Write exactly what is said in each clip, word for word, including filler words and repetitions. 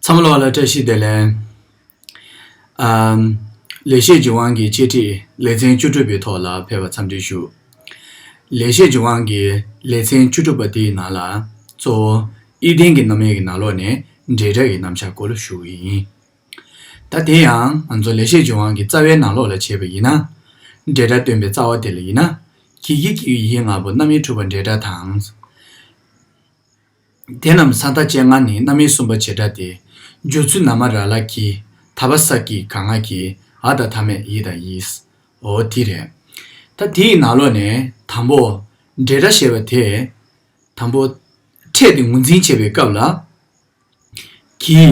ཚང་མ་ལོག་ལ་བཀྲ་ཤིས་བདེ་ལེགས། ཨམ། ལེགས་བཤད་ལྗོན་དབང་གི་འཆད་ཁྲིད་ལེ་ཚན་བཅུ་དྲུག་པའི་ཐོག་ལ་ཕེབས་པར་འཚམས་འདྲི་ཞུ། ལེགས་བཤད་ལྗོན་དབང་གི་ལེ་ཚན་བཅུ་དྲུག་པ་དེའི་ནང་ལ་གཙོ་བོ་ཡིག་ལྡན་གྱི་རྣམ་དབྱེ་གི་ནང་ལོགས་ནས་འབྲེལ་སྒྲ་གི་རྣམ་གཞག་སྐོར་ལ་ཞུ་གི་ཡིན། ད་དེ་ཡང་ང་ཚོ་ལེགས་བཤད་ལྗོན་དབང་གི་རྩ་བའི་ནང་ལོགས་ལ་བྱས་པ་ཡིན་ན། འབྲེལ་སྒྲ་སྟོན་པའི་རྩ་བ་དེ་ལ་ཡིན་ན། གི་གི་གི་གུ་གི་ང་བོ་རྣམ་དབྱེ་འཁྲུལ་པ་འབྲེལ་སྒྲ་དང་། དེ་རྣམས་ས་མཐའ་ཅན་ལྔ་ནི་རྣམ་དབྱེ་གསུམ་པ་བྱེད་སྒྲ་སྟེ། སྦྱོར་ཚུལ་ན་མ་ར་ལ་གི། ད་བ་ས་ཀྱི་ག་ང་གི། འ་དང་མཐའ་མེད་ཡི་དང་ཡིས། འོ་དེ་རེད། ད་དེའི་ནང་ལོགས་ནས་དང་པོ། འབྲེལ་སྒྲ་ཞེས་པ་དེ། དང་པོ། ཕྲད་དེ་ངོས་འཛིན་བྱེད་པའི་སྐབས་ལ། གི།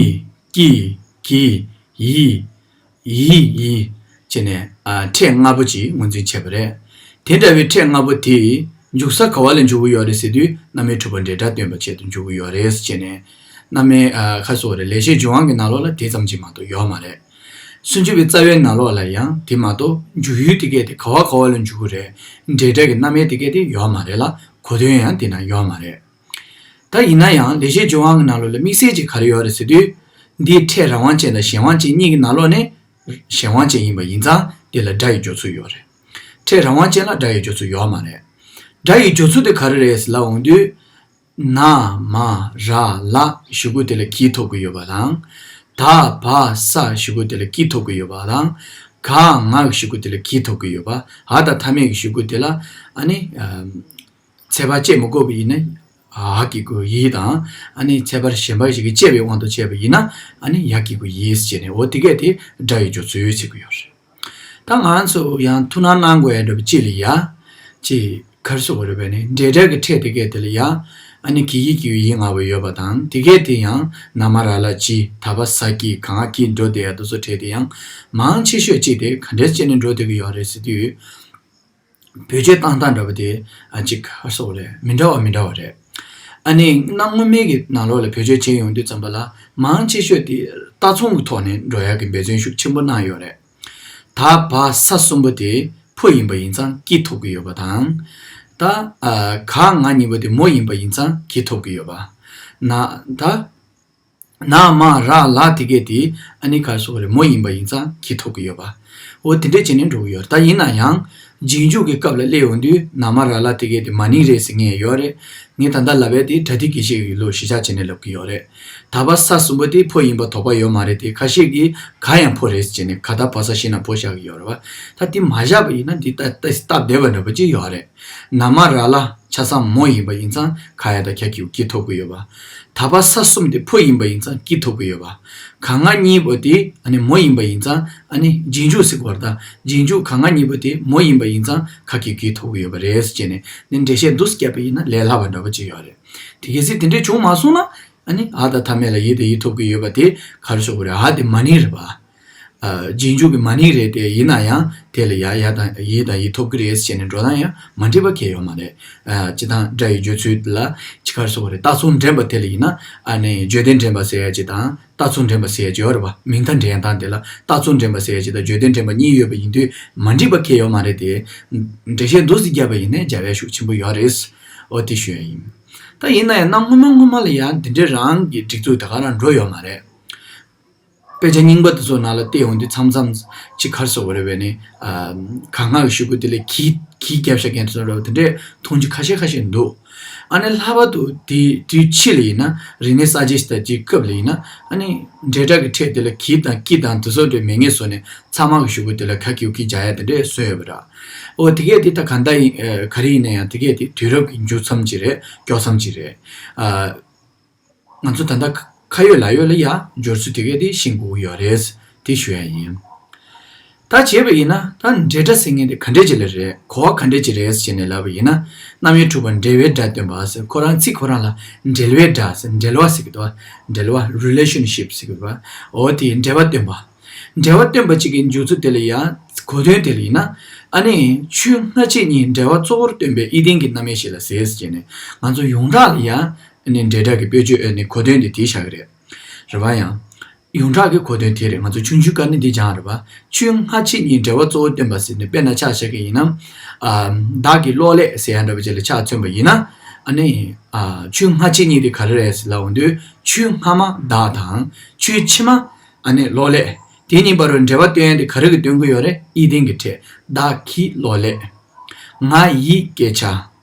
ཀྱི། གི། ཡི། ཡི། ཡི། བྱས་ནས་ཨ་ཕྲད་ལྔ་པོ་ཅིག་ངོས་འཛིན་བྱས་པ་རེད། དེ་འདྲ་བའི་ཕྲད་ལྔ་པོ་དེ་འཇུག་ས་ག་བ་ལ་འཇུག་གི་ཡོད་རེད་ཟེར་དུས་རྣམ་དབྱེ་འཁྲུལ་པ་འབྲེལ་སྒྲ་སྟོན་པའི་ཆེད་དུ་འཇུག་གི་ཡོད་རེད་བྱས་ནས། རྣམ་དབྱེ་ཨ་ཁ་སོ་རེད། ལེགས་བཤད་ལྗོན་དབང་གི་ནང་ལོགས་ལ་དེ་ཙམ་ཅིག་མ་གཏོགས་ཡོད་མ་རེད། སུམ་ཅུ་པའི་རྩ་བའི་ནང་ལོགས་ལ་ཡང་དེ་མ་གཏོགས་འཇུག་ཡུལ་དེ་གས་དེ་ག་བ་ག་བ་ལ་འཇུག་གི་རེད། འབྲེལ་སྒྲ་གི་རྣམ་དབྱེ་དེ་གས་དེ་ཡོད་མ་རེད་ལ། གོ་དོན་ཡང་དེ་ན་ཡོད་མ་རེད། ད་ཡིན་ན་ཡང་ལེགས་བཤད་ལྗོན་དབང་གི་ནང་ལོགས་ལ་དམིགས་བསལ་གྱི་ག་རེ་ཡོད་རེད་ཟེར་དུས། འདི་ཕྲད་རང་དབང་ཅན་དང་གཞན་དབང་ཅན་གཉིས་ཀྱི་ནང་ལོགས་ནས་གཞན་དབང་ཅན་ཡིན་པ་ཡིན་ཙང་དེ་ལ་སྒྲ་ཡི་སྦྱོར་ཚུལ་ཡོད་རེད། ཕྲད་རང་དབང་ཅན་ལ་སྒྲ་ཡི་སྦྱོར་ཚུལ་ཡོད་མ་རེད། སྒྲ་ཡི་སྦྱོར་ཚུལ་དེ་ག་རེ་རེད་ཟེར་ལབ་འོང་དུས། ན་མ་ར་ལ་ཞུ་གུ་དེ་ལ་གི་ཐོབ་ཀྱི་ཡོད་པ་དང་། ད་བ་ས་ཞུ་གུ་དེ་ལ་གི་ཐོབ་ཀྱི་ཡོད་པ་དང་། ག་ང་ཞུ་གུ་དེ་ལ་གི་ཐོབ་ཀྱི་ཡོད་པ། འ་དང་མཐའ་མེད་ཀྱི་ཞུ་གུ་དེ་ལ་ཨ་ནི། ཚེག་བར་བཅད་མི་དགོས་པ་ཡིན་ན། འ་གི་གུ་ཡི་དང་། ཨ་ནི་ཚེག་བར་གཞན་པ་ཞིག་གིས་བཅད་པའི་དབང་དུ་བྱས་པ་ཡིན་ན། ཨ་ནི་ཡ་གི་གུ་ཡིས་བྱས་ནས་འོ་དེ་གས་དེ་སྒྲ་ཡི་སྦྱོར་ཚུལ་ཟེར་གྱི་ཡོད་རེད། ད་ང་ཚོ་ཡང་ཐུགས་སྣང་གནང་དགོས་ཡ་འདྲ་པོ་ཅིག་ལ་ཡ། ཅིག་ག་རེ་ཟེར་དགོས་རེད་པས་ནི་འབྲེལ་སྒྲ་གི་ཕྲད་དེ་གས་དེ་ལ་ཡ། ཨ་ནི་གི་གི་གི་གུ་གི་ང་བོ་ཡོད་པ་དང་དེ་གས་དེ་ཡང་ན་མ་ར་ལ་ཅི་ད་བ་ས་ཀྱི་ག་ང་གི་འགྲོ་བསྡད་ཡ་དེ་ཚོ་ཕྲད་དེ་ཡང་མང་ཆེ་ཤོས་ཅིག་དེ་ག་འདྲས་བྱས་ནས་འགྲོ་བསྡད་ཀྱི་ཡོད་རེད་ཟེར་དུས། བེད་སྤྱོད་བཏང་སྟངས་འདྲ་པོ་དེ་ཨ་ཅིག་ག་རེ་ཟེར་དགོས་རེད། མི་འདྲ་བ་མི་འདྲ་བ་རེད། ཨ་ནི་གནའ་སྔོན་མའི་གི་ནང་ལོགས་ལ་བེད་སྤྱོད་བྱས་ཡོང་དུས་ཙམ་པ་ལ་མང་ཆེ་ཤོས་དེ་རྟགས་མཚུངས་ཀྱི་ཐོག་ནས་འགྲོ་ཡག་གི་འབད་བརྩོན་ཤུགས་ཆེན་པོ་གནང་ཡོད་རེད། ད་བ་ས་གསུམ་པོ་དེ་ཕོ་ཡིན་པ་ཡིན་ཙང་གི་ཐོབ་ཀྱི་ཡོད་པ་དང་། ད་ཨ་ག་ང་གཉིས་པོ་དེ་མོ་ཡིན་པ་ཡིན་ཙང་གི་ཐོབ་ཀྱི་ཡོད་པ། ན་ད། ན་མ་ར་ལ་དེ་གས་དེ་ཨ་ནི་ག་རེ་ཟེར་དགོས་རེད། མོ་ཡིན་པ་ཡིན་ཙང་གི་ཐོབ་ཀྱི་ཡོད་པ། འོ་དེ་འདྲས་བྱས་ནས་འགྲོ་གི་ཡོད་རེད། ད་ཡིན་ན་ཡང་རྗེས་འཇུག་གི་སྐབས་ལ་སླེབས་ཡོང་དུས་ན་མ་ར་ལ་དེ་གས་དེ་མ་ནིང་རེད་ཟེར་མཁན་ཡོད་རེད། ངས་ད་ལྟ་ལབ་པ་དེ་པྲ་ཏི་གི་ཤེས་ཀྱི་ལུགས་གཞི་ཆགས་བྱས་ནས་ལབ་ཀྱི་ཡོད་རེད། ད་བ་ས་གསུམ་པོ་དེ་ཕོ་ཡིན་པ་དོགས་པ་ཡོད་མ་རེད་དེ། ཁ་ཤས་ཀྱིས་ག་ཡང་ཕོ་རེད་ཟེར་ནས་ག་ད་བ་ས་ཤི་ན་ཕོ་བཞག་གི་ཡོད་རེད་བ། ད་དེ་མ་བཞག་པ་ཡིན་ན་འདི་ལྟ་ལྟ་སྟབས་བདེ་བ་འདྲ་པོ་ཅིག་ཡོད་རེད། ན་མ་ར་ལ་ཆ་ཚང་མོ་ཡིན་པ་ཡིན་ཙང་ག་ཡ་དང་ག་གི་གུ་གི་ཐོབ་ཀྱི་ཡོད་པ། ད་བ་ས་གསུམ་དེ་ཕོ་ཡིན་པ་ཡིན་ཙང་གི་ཐོབ་ཀྱི་ཡོད་པ། ག་ང་གཉིས་པོ་དེ་ཨ་ནི་མོ་ཡིན་པ་ཡིན་ཙང་ཨ་ནི་རྗེས་འཇུག་ཟེར་གྱི་ཡོད་རེད། ད་རྗེས་འཇུག་ག་ང་གཉིས་པོ་དེ་མོ་ཡིན་པ་ཡིན་ཙང་ག་གི་གུ་ཐོབ་ཀྱི་ཡོད་པ་རེད་ཟེར་བྱས་ནས་ནི་འགྲེལ་བཤད་འདུག་སེ་བརྒྱབ་པ་ཡིན་ན་ལས་སླ་བ་འདྲ་པོ་ཅིག་ཡོད་རེད། དེ་གལ་སྲིད་དེ་འདྲས་བྱུང་མ་སོང་ན་ཨ་ནི་འ་དང་མཐའ་མེད་ལ་ཡི་དང་ཡི་ཐོབ་ཀྱི་ཡོད་པ་དེ་ག་རེ་ཟེར་དགོས་རེད། འ་དེ་མ་ནིང་རེད་པ། ཨ་རྗེས་འཇུག་གི་མ་ནིང་རེད་དེ། ཡིན་ན་ཡང་དེ་ལ་ཡ་ཡ་དང་ཡི་དང་ཡི་ཐོབ་ཀྱི་རེད་ཟེར་ནས་འགྲོ་སྟངས་ཡང་མ་འགྲིག་པ་གང་ཡང་ཡོད་མ་རེད། ཨ་སྤྱིར་བཏང་སྒྲ་ཡི་སྦྱོར་ཚུལ་ལ་ཅི་ག་རེ་ཟེར་དགོས་རེད། རྟགས་མཚུངས་འདྲེན་པ་དེ་ལ་ཡིན་ན་ཨ་ནི་བརྗོད་དོན་འདྲེན་པ་ཟེར་ཡ་ཅིག་དང་རྟགས་མཚུངས་འདྲེན་པ་ཟེར་ཡ་ཅིག་ཡོད་རེད་པ། མིང་མཐའ་འདྲེན་སྟངས་དེ་ལ་རྟགས་མཚུངས་འདྲེན་པ་ཟེར་ཡ་ཅིག་དང་བརྗོད་དོན་འདྲེན་པ་གཉིས་ཡོད་པ་ཡིན་དུས་མ་འགྲིག་པ་གང་ཡང་ཡོད་མ་རེད་དེ། འགྲེལ་བཤད་འདུག་སེ་བརྒྱབ་པ་ཡིན་ནའི་རྒྱབ་ཡ་ཤུགས་ཆེན་པོ་ཡོད་རེད། འོ་དེ་ཞུ་ཡ་ཡིན། ད་ཡིན་ན་ཡང་གནའ་སྔོན་མ་སྔོན་མ་ལ་ཡང་འདི་འདྲའི་རང་གི་སྒྲིག་འཛུགས་ད་ག་རང་འགྲོ་ཡོད་མ་རེད། དཔེ་ཆ་རྙིང་པ་དེ་ཚོ་ནང་ལ་བལྟས་ཡོང་དུས་མཚམས་མཚམས་ཅིག་ག་རེ་ཟེར་དགོས་རེད་པས་ནི། ཨ་ག་ང་གི་ཞུ་གུ་དེ་ལ་གི་གི་རྒྱབ་བཞག་མཁན་དེ་ཚོ་འདྲ་བོ་དེ་འདྲས་མཐོང་རྒྱུ་ཁ་ཤས་ཁ་ཤས་འདུག་ཨ་ནི་ལྷག་པར་དུ་དེ་དུས་ཕྱི་ལ་ཡིན་ན་རིག་གནས་གསར་བརྗེ་ཞིག་དང་དེའི་སྐབས་ལ་ཡིན་ན་ཨ་ནི་འབྲེལ་སྒྲ་གི་ཕྲད་དེ་ལ་གི་དང་ཀི་དང་དེ་ཚོ་འདྲས་མེད་ངེས་བཟོས་ནས་ཚང་མ་གི་ཞུ་གུ་དེ་ལ་ག་གི་གུ་གི་སྦྱར་ཡ་དེ་འདྲས་བཟོས་ཡོད་པ་འདྲ། འོ་དེ་གས་དེ་ད་ག་འདྲ་ཡིན་ཨ་ག་རེ་ཡིན་ན་ཡང་དེ་གས་དེ་དུས་རབས་ཀྱི་འགྱུར་མཚམས་ཅིག་རེད། དཀྱོག་མཚམས་ཅིག་རེད། ཨ། ང་ཚོ་ད་ལྟ་ཁ་ཡོད་ལག་ཡོད་ལ་ཡ་སྦྱོར་ཚུལ་དེ་གས་དེ་ཤེས་དགོས་ཀྱི་ཡོད་རེད། དེ་ཞུ་ཡ་ཡིན། ད་བྱས་པ་ཡིན་ན་ད་འབྲེལ་སྒྲ་ཟེར་མཁན་དེ་ག་འདྲས་ཅིག་ལ་རེད། གོ་བ་ག་འདྲས་ཅིག་རེད་ཟེར་ནས་ལབ་པ་ཡིན་ན། རྣམ་དབྱེ་འཁྲུལ་པ་འབྲེལ་བའི་སྒྲ་སྟོན་པ་ཟེར། ཁོ་རང་ཚིག་ཁོ་རང་ལ་འབྲེལ་བའི་སྒྲ་ཟེར། འབྲེལ་བ་ཟེར་གི་འདུག་བ། འབྲེལ་བ། རི་ལེ་ཤན་ཤིབ་ཟེར་གི་འདུག་བ། འོ་དེ་འབྲེལ་བ་སྟོན་པ། འབྲེལ་བ་སྟོན་པ་གཅིག་གི་འཇུག་ཚུལ་དེ་ལ་ཡང་གོ་དོན་དེ་ལ་ཡིན་ན། ཨ་ནི་ཆོས་སྔ་ཕྱི་གཉིས་འབྲེལ་བ་གཙོ་བོར་སྟོན་པའི་ཡིད་ལྡན་གྱི་རྣམ་དབྱེ་ཞིག་ལ་ཟེར་ཟེར་ནས་ང་ཚོ་ཡོངས་གྲགས་ལ་ཡང་ཨ་ནི་འབྲེལ་སྒྲ་གི་དཔེར་བརྗོད་ཨ་ནི་གོ་དོན་དེ་དེ་བཞག་གི་རེད། རེད་པ། ཡང་ཡོངས་གྲགས་ཀྱི་གོ་དོན་དེ་རེད། ང་ཚོ་ཆུང་ཆུང་སྐབས་ནས་འདི་སྦྱངས་རེད་པ། ཆོས་སྔ་ཕྱི་གཉིས་འབྲེལ་བ་གཙོ་བོར་སྟོན་པ་ཟེར་ནས་དཔེར་ན་ཆ་བཞག་གི་ཡིན་ན། ཨ་བདག་གི་གློག་ཀླད་ཟེར་ཡ་འདྲ་བ་ཅིག་ལ་ཆ་མཚོན་པ་ཡིན་ན། ཨ་ནི་ཨ་ཆོས་སྔ་ཕྱི་གཉིས་དེ་ག་རེ་རེད་ཟེར་ལབ་འོང་དུས། ཆོས་སྔ་མ་བདག་དང་ཆོས་ཕྱི་མ་ཨ་ནི་གློག་ཀླད། དེ་གཉིས་བར་དུ་འབྲེལ་བ་སྟོན་ཡ་དེ་ག་རེ་གིས་སྟོན་གྱི་ཡོད་རེད། ཨི་ལྡན་གྱི་ཕྲད། བདག་གི་གློག་ཀླད། ང་ཡི་སྐད་ཆ།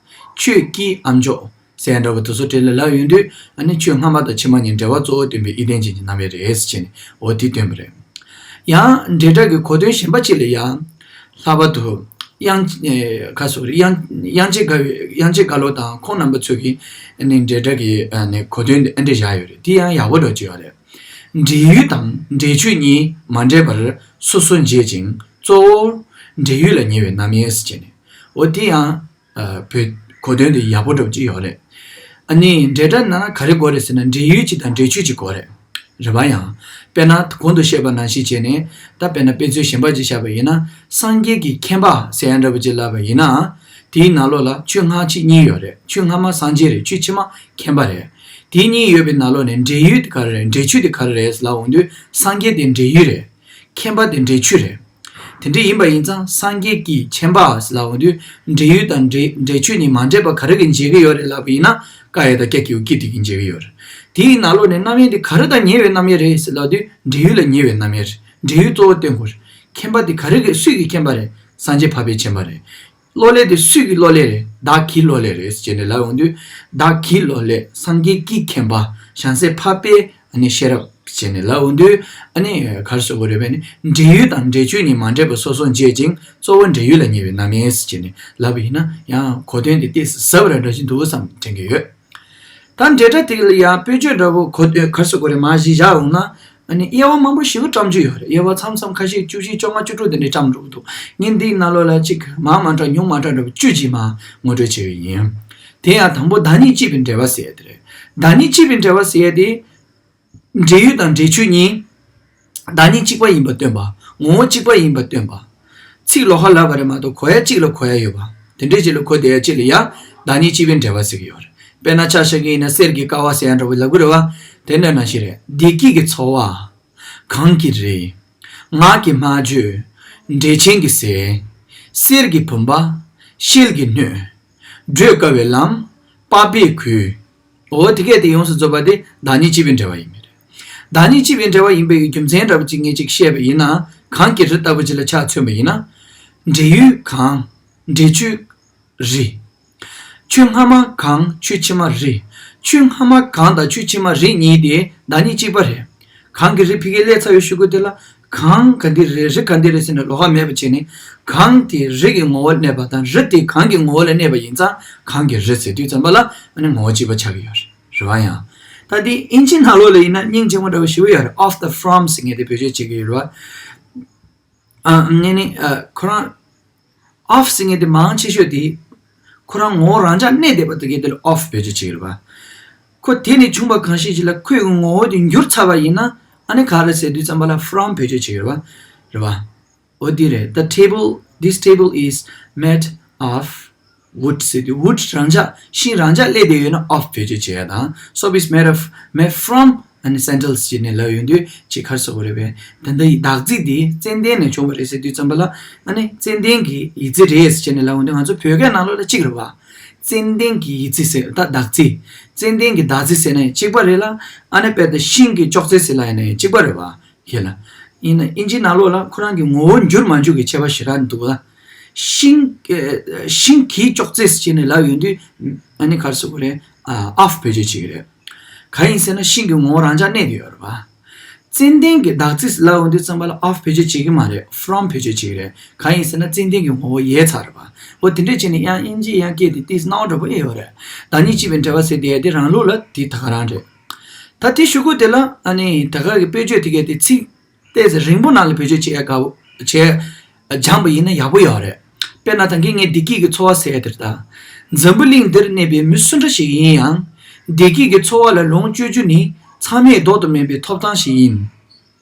ཁྱོད་ཀྱི་ཨམ་ཅོག་ཟེར་ཡ་འདྲ་བོ་དེ་ཚོ་གྲས་ལ་ལབ་ཡོང་དུས། ཨ་ནི་ཆོས་སྔ་མ་དང་ཕྱི་མ་གཉིས་འབྲེལ་བ་གཙོ་བོ་སྟོན་པའི་ཨི་ལྡན་ཅན་གྱི་རྣམ་དབྱེ་རེད་ཟེར་བྱས་ནས་འོ་དེ་སྟོན་པ་རེད། ཡང་འབྲེལ་སྒྲ་གི་གོ་དོན་གཞན་པ་གཅིག་ལ་ཡང་། ལྷག་པར་དུ་དབྱངས་ཨེ་ག་སོགས་རེད། དབྱངས་དབྱངས་ཅན་དགའ་བའི་དབྱངས་ཅན་དགའ་ལོ་དང་ཁོང་རྣམ་པ་ཚོ་གིས་ཨ་ནི་འབྲེལ་སྒྲ་གི་ཨ་ནི་གོ་དོན་དེ་ཨེ་འདྲ་བཞག་ཡོད་རེད། དེ་ཡང་ཡག་པོ་འདྲ་བོ་ཅིག་ཡོད་རེད། འབྲེལ་ཡུལ་དང་འབྲེལ་ཆོས་གཉིས་མ་འདྲེས་པར་སོ་སོར་འབྱེད་ཅིང་གཙོ་བོར་འབྲེལ་ཡུལ་ལ་ཉེ་བའི་རྣམ་དབྱེ་ཟེར་བྱས་ནས། འོ་དེ་ཡང་ཨ་བོད་གོ་དོན་དེ་ཡག་པོ་འདྲ་བོ་ཅིག་ཡོད་རེད། ཨ་ནི་འབྲེལ་སྒྲ་ནང་ན་ག་རེ་དགོས་རེད་ཟེར་ན། འབྲེལ་ཡུལ་གཅིག་དང་འབྲེལ་ཆོས་གཅིག་དགོས་རེད། རེད་པ། ཡང་དཔེར་ན་གོང་དུ་བཤད་པ་ནང་བཞིན་བྱས་ནས། ད་དཔེར་ན་དཔེ་མཚོན་གཞན་པ་ཅིག་བཞག་པ་ཡིན་ན། སངས་རྒྱས་ཀྱི་མཁྱེན་པ་ཟེར་ཡ་འདྲ་བོ་ཅིག་ལབ་པ་ཡིན་ན། དེའི་ནང་ལོགས་ལ་ཆོས་སྔ་ཕྱི་གཉིས་ཡོད་རེད། ཆོས་སྔ་མ་སངས་རྒྱས་རེད། ཆོས་ཕྱི་མ་མཁྱེན་པ་རེད། དེ་གཉིས་ཡོད་པའི་ནང་ལོགས་ནས་འབྲེལ་ཡུལ་དེ་ག་རེ་རེད། འབྲེལ་ཆོས་དེ་ག་རེ་རེད་ལབ་འོང་དུས། སངས་རྒྱས་དེ་འབྲེལ་ཡུལ་རེད། མཁྱེན་པ་དེ་འབྲེལ་ཆོས་རེད། དེ་འདྲ་ཡིན་པ་ཡིན་ཙང་སངས་རྒྱས་ཀྱི་མཁྱེན་པ་ལབ་འོང་དུས། འབྲེལ་ཡུལ་དང་འབྲེལ་འབྲེལ་ཆོས་གཉིས་མ་འདྲེས་པ་ག་རེ་གིས་འབྱེད་ཀྱི་ཡོད་རེད་ལབ་པ་ཡིན་ན། ཀ་ཡ་བཏགས་ཀྱ་གི་གུ་ཀྱི་དེ་གིས་འབྱེད་ཀྱི་ཡོད་རེད། དེའི་ནང་ལོགས་ནས་རྣམ་དབྱེ་དེ་ག་རེ་དང་ཉེ་བའི་རྣམ་དབྱེ་རེད་ཟེར་ལབ་དུས། འབྲེལ་ཡུལ་ལ་ཉེ་བའི་རྣམ་དབྱེ་རེད། འབྲེལ་ཡུལ་གཙོ་བོ་སྟོན་དགོས་རེད། མཁྱེན་པ་དེ་ག་རེ་གི་སུས་ཀྱི་མཁྱེན་པ་རེད། སངས་རྒྱས་འཕགས་པའི་མཁྱེན་པ་རེད། གློག་ཀླད་དེ་སུས་ཀྱི་གློག་ཀླད་རེད། བདག་གི་གློག་ཀླད་རེད་ཟེར་ནས་ལབ་འོང་དུས། བདག་གི་གློག་ཀླད། སངས་རྒྱས་ཀྱི་མཁྱེན་པ། བྱང་སེམས་འཕགས་པའི་ཨ་ནི་ཤེས་རབ་ཟེར་ནས་ལབ་འོང་དུས། ཨ་ནི་ག་རེ་ཟེར་དགོས་རེད་པས་ནི། འབྲེལ་ཡུལ་དང་འབྲེལ་ཆོས་གཉིས་མ་འདྲེས་པར་སོ་སོར་འབྱེད་ཅིང་གཙོ་བོ་འབྲེལ་ཡུལ་ལ་ཉེ་བའི་རྣམ་དབྱེ་ཟེར་ནས་ལབ་པ་ཡིན་ན། ཡང་གོ་དོན་དེ་ཏོག་ཙམ་ཟབ་པ་འདྲ་ཞིག་འདུག་བསམ་དྲན་གྱི་ཡོད། ད་འབྲེལ་སྒྲ་དེ་ལ་ཡང་དཔེ་བརྗོད་འདྲ་བོ་གོ་དོན་ག་རེ་ཟེར་དགོས་རེད། མར་གཞི་བཞག་འོང་ན། ཨ་ནི་དབྱེ་བ་མང་པོ་ཞེ་པོ་བཀྲམ་རྒྱུ་ཡོད་རེད། དབྱེ་བ་མཚམས་མཚམས་ཁ་ཤས་བཅུ་བཞི་བཅོ་ལྔ་བཅུ་དྲུག་དེ་འདྲ་བཀྲམ་འགྲོ་གི་འདུག་ངས་འདིའི་ནང་ལོགས་ལ་གཅིག་མང་མང་དྲགས་ཉུང་མང་དྲགས་འདྲ་བོ་བཅུ་གཅིག་མར་ངོ་སྤྲོད་བྱེད་ཀྱི་ཡིན། དེ་ཡང་དང་པོ་བདག་ཉིད་གཅིག་པའི་འབྲེལ་བ་ཟེར་ཡ་དེ་རེད། བདག་ཉིད་གཅིག་པའི་འབྲེལ་བ་ཟེར་ཡ་དེ། འབྲེལ་ཡུལ་དང་འབྲེལ་ཆོས་གཉིས་བདག་ཉིད་གཅིག་པ་ཡིན་པ་སྟོན་པ། ངོ་བོ་གཅིག་པ་ཡིན་པ་སྟོན་པ། ཚིག་ལོགས་ཀ་ལབ་པ་རེད་མ་གཏོགས་གོ་ཡ་གཅིག་ལ་གོ་ཡ་ཡོད་པ། དེ་འདྲའི་གཅིག་ལ་གོ་བསྡད་ཡ་གཅིག་ལ་ཡང་བདག་ཉིད་གཅིག་པའི་འབྲེལ་བ་ཟེར་གྱི་ཡོད་རེད། དཔེར་ན་ཆ་བཞག་གི་ཡིན་ན་གསེར་གྱི་ཀ་བ་ཟེར་ཡ་འདྲ་བོ་ལབ་གི་རེད་པ། དེ་འདྲ་ནང་བཞིན་རེད། བདེ་སྐྱིད་ཀྱི་ཚོར་བ། གངས་ཀྱི་རི། ངག་གི་སྨྲ་བརྗོད། འབྲས་ཆན་གྱི་ཟས། གསེར་གྱི་བུམ་པ། ཤེལ་གྱི་སྣོད། བགྲོད་དཀའ་བའི་ལམ། པགས་པའི་ཁུལ། འོ་དེ་གས་དེ་ཡོངས་སུ་རྫོགས་པ་དེ་བདག་ཉིད་གཅིག་པའི་འབྲེལ་བ་ཡིན་པ་རེད། བདག་ཉིད་གཅིག་པའི་འབྲེལ་བ་ཡིན་པའི་རྒྱུ་མཚན་འདྲ་པོ་ཅིག་ངས་ཅིག་བཤད་པ་ཡིན་ན། གངས་ཀྱི་རི་ལྟ་བུ་ཅིག་ལ་ཆ་མཚོན་པ་ཡིན་ན། འབྲེལ་ཡུལ་གངས། འབྲེལ་ཆོས་རི། ཆོས་སྔ་མ་གངས། ཆོས་ཕྱི་མ་རི། ཆོས་སྔ་མ་གངས་དང་ཆོས་ཕྱི་མ་རི་གཉིས་དེ་བདག་ཉིད་གཅིག་པ་རེད། གངས་ཀྱི་རི་ཕ་གིར་སླེབས་ཚར་བའི་གཞུག་གུ་དེ་ལ། གངས་ག་འདི་རེད། རི་ག་འདི་རེད་ཟེར་ནས་ལོགས་ཀ་མེད་པ་བྱས་ནས། གངས་དེ་རི་གི་ངོ་བོར་གནས་པ་དང་། རི་དེ་གངས་ཀྱི་ངོ་བོ་ལ་གནས་པ་ཡིན་ཙང་། གངས་ཀྱི་རི་ཟེར་དུས་ཙམ་པ་ལ། ཨ་ནི་ངོ་བོ་གཅིག་པ་ཆགས་ཀྱི་ཡོད་རེད། རེད་པ། ཡང་ད་དེ་དབྱིན་ཇིའི་ནང་ལོགས་ལ་ཡིན་ན་སྙིང་རྗེ་མོ་འདྲ་བོ་ཞེ་པོ་ཡོད་རེད། of the from ཟེར་མཁན་དེ་བེད་སྤྱོད་བྱེད་ཀྱི་ཡོད་རེད་པ། ཨ་ནི་ནི་ཨ་ཁོ་རང་། of ཟེར་མཁན་དེ་མང་ཆེ་ཤོས་དེ། ཁོ་རང་ངོ་བོ་རང་འཇགས་གནས་བསྡད་པ་དེ་གའི་དེ་ལ་of བེད་སྤྱོད་བྱེད་ཀྱི་རེད་པ། ཁོ་དེ་ནས་བྱུང་བ་གང་ཞིག་ཅིག་ལ་ཁོའི་ངོ་བོ་དེ་འགྱུར་ཚར་བ་ཡིན་ན། ཨ་ནི་ག་རེ་ཟེར་དུས་ཙམ་པ་ལ་from བེད་སྤྱོད་བྱེད་ཀྱི་རེད་པ། རེད་པ། འོ་དེ་རེད། The table, this table is made of wood ཟེར་དུས་wood རང་འཇགས། ཤིང་རང་འཇགས་སླེབས་བསྡད་ཡོད་ན་of བེད་སྤྱོད་བྱེད་ཡ་དང་། Soap is made of, made from ཨ་ནི་sandals ཟེར་ནས་ལབ་ཡོང་དུས་ཅིག་ག་རེ་ཟེར་དགོས་རེད་པས། ད་ལྟ་ཡི་འདག་རྫས་འདི་ཙན་དན་ནས་བྱུང་བ་རེད་ཟེར་དུས་ཙམ་པ་ལ། ཨ་ནི་ཙན་དན་གྱི་ཡི་ཙི་རེད་ཟེར་ནས་ལབ་ཡོང་དུས། ང་ཚོ་བོད་སྐད་ནང་ལོགས་ལ་གཅིག་རེད་པ། ཙན་དན་གྱི་ཡི་ཙི་ཟེར། ད་འདག་རྫས། ཙན་དན་གྱི་འདག་རྫས་ཟེར་ན་ཡང་གཅིག་པ་རེད་ལ། ཨ་ནི་དཔེར་ན་ཤིང་གི་ཅོག་ཙེ་ཟེར་ལབ་ཡིན་ན་ཡང་གཅིག་པ་རེད་པ། ཡིན་ལ། ཡིན་ན་དབྱིན་ཇིའི་ནང་ལོགས་ལ་ཁོ་རང་གི་ངོ་བོ་འགྱུར་མ་འགྱུར་གྱི་ཁྱད་པར་ཞེ་དྲག་འདུག་ལ། ཤིང་། ཤིང་གི་ཅོག་ཙེ་ཟེར་ནས་ལབ་ཡོང་དུས། ཨ་ནི་ག་རེ་ཟེར་དགོས་རེད། ཨ་of བེད་སྤྱོད་བྱེད་ཀྱི་རེད། གང་ཡིན་ཟེར་ན་ཤིང་གི་ངོ་བོ་རང་འཇགས་གནས་བསྡད་ཡོད་རེད་པ། ཙན་དན་གྱི་འདག་རྫས་ལབ་ཡོང་དུས་ཙམ་པ་ལ་of བེད་སྤྱོད་བྱེད་ཀྱི་མ་རེད། from བེད་སྤྱོད་བྱེད་ཀྱི་རེད། གང་ཡིན་ཟེར་ན་ཙན་དན་གྱི་ངོ་བོ་ཡལ་ཚར་རེད་པ། འོ་དེ་འདྲས་བྱས་ནས་ཡང་དབྱིན་ཇི་ཡང་སྐད་དེ་ཏིས་སྣང་བ་འདྲ་པོ་ཨེ་ཡོད་རེད། བདག་ཉིད་གཅིག་པའི་འབྲེལ་བ་ཟེར་དེ་དེ་རང་ལུགས་ལ་དེ་ད་ག་རང་རེད། ད་དེ་གཞུག་གུ་དེ་ལ་ཨ་ནི་ད་ག་གི་དཔེ་བརྗོད་དེ་གའི་དེ་ཚིག་ཏོག་ཙམ་རིང་པོ་ནང་ལ་བེད་སྤྱོད་བྱེད་ཡ་དགའ་བོ་བྱས། སྦྱངས་པ་ཡིན་ན་ཡག་པོ་ཡོད་རེད། དཔེར་ན་ད་གིན་ངས་བདེ་སྐྱིད་ཀྱི་ཚོར་བ་ཟེར་ཡ་དེར་ད། འཛམ་བུ་གླིང་འདིར་གནས་པའི་མི་སུ་འདྲ་ཞིག་ཡིན་ཡང་། བདེ་སྐྱིད་ཀྱི་ཚོར་བ་ལ་ལོངས་སྤྱོད་རྒྱུ་ནི་ཚང་མས་ལྡོག་ཏུ་མེད་པའི་ཐོབ་ཐང་ཞིག་ཡིན།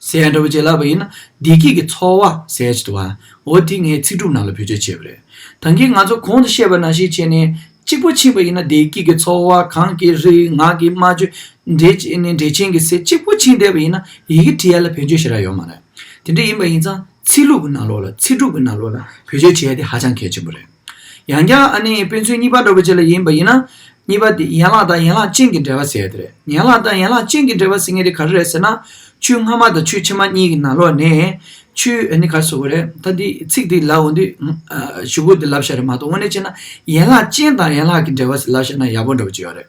ཟེར་ཡ་འདྲ་བོ་ཅིག་ལབ་པ་ཡིན་ན། བདེ་སྐྱིད་ཀྱི་ཚོར་བ་ཟེར་ཡ་ཅིག་འདུག་པ། འོ་དེ་ངས་ཚིག་གྲུབ་ནང་ལ་བེད་སྤྱོད་བྱས་པ་རེད། ད་གིན་ང་ཚོ་གོང་དུ་བཤད་པ་ནང་བཞིན་བྱས་ནས། གཅིག་པོ་ཕྱིན་པ་ཡིན་ན་བདེ་སྐྱིད་ཀྱི་ཚོར་བ། གངས་ཀྱི་རི། ངག་གི་སྨྲ་བརྗོད། འབྲས་ནི་འབྲས་ཆན་གྱི་ཟས། གཅིག་པོ་ཕྱིན་བསྡད་པ་ཡིན་ན་ཡི་གེ་བྲི་ཡ་ལ་ཕན་ཆོད་ཞེ་དྲག་ཡོད་མ་རེད། དེ་འདྲ་ཡིན་པ་ཡིན་ཙང་ཚིག་ལྷུག་གི་ནང་ལོགས་ལ། ཚིག་གྲུབ་ཀྱི་ནང་ལོགས་ལ་བེད་སྤྱོད་བྱེད་ཡ་དེ་ཧ་ཅང་གལ་ཆེན་པོ་རེད། ཡང་བསྐྱར་ཨ་ནི་དཔེ་མཚོན་གཉིས་པ་འདྲ་བོ་ཅིག་ལ་ཡིན་པ་ཡིན་ན། གཉིས་པ་དེ་ཡན་ལག་དང་ཡན་ལག་ཅན་གྱི་འབྲེལ་བ་ཟེར་ཡ་དེ་རེད། ཡན་ལག་དང་ཡན་ལག་ཅན་གྱི་འབྲེལ་བ་ཟེར་མཁན་དེ་ག་རེ་རེད་ཟེར་ན། ཆོས་སྔ་མ་དང་ཆོས་ཕྱི་མ་གཉིས་ཀྱི་ནང་ལོགས་ནས། ཆོས་ཨ་ནི་ག་རེ་ཟེར་དགོས་རེད། ད་འདི་ཚིག་འདི་ལབ་འོང་དུས། ཨ། གཞུག་གུ་འདི་ལབ་བཞག་རེད་མ་གཏོགས། དངོས་གནས་བྱས་ན་ཡན་ལག་ཅན་དང་ཡན་ལག་གི་འབྲེལ་བ་ཟེར་ལབ་བཞག་ན་ཡག་པོ་འདྲ་པོ་ཅིག་ཡོད་རེད།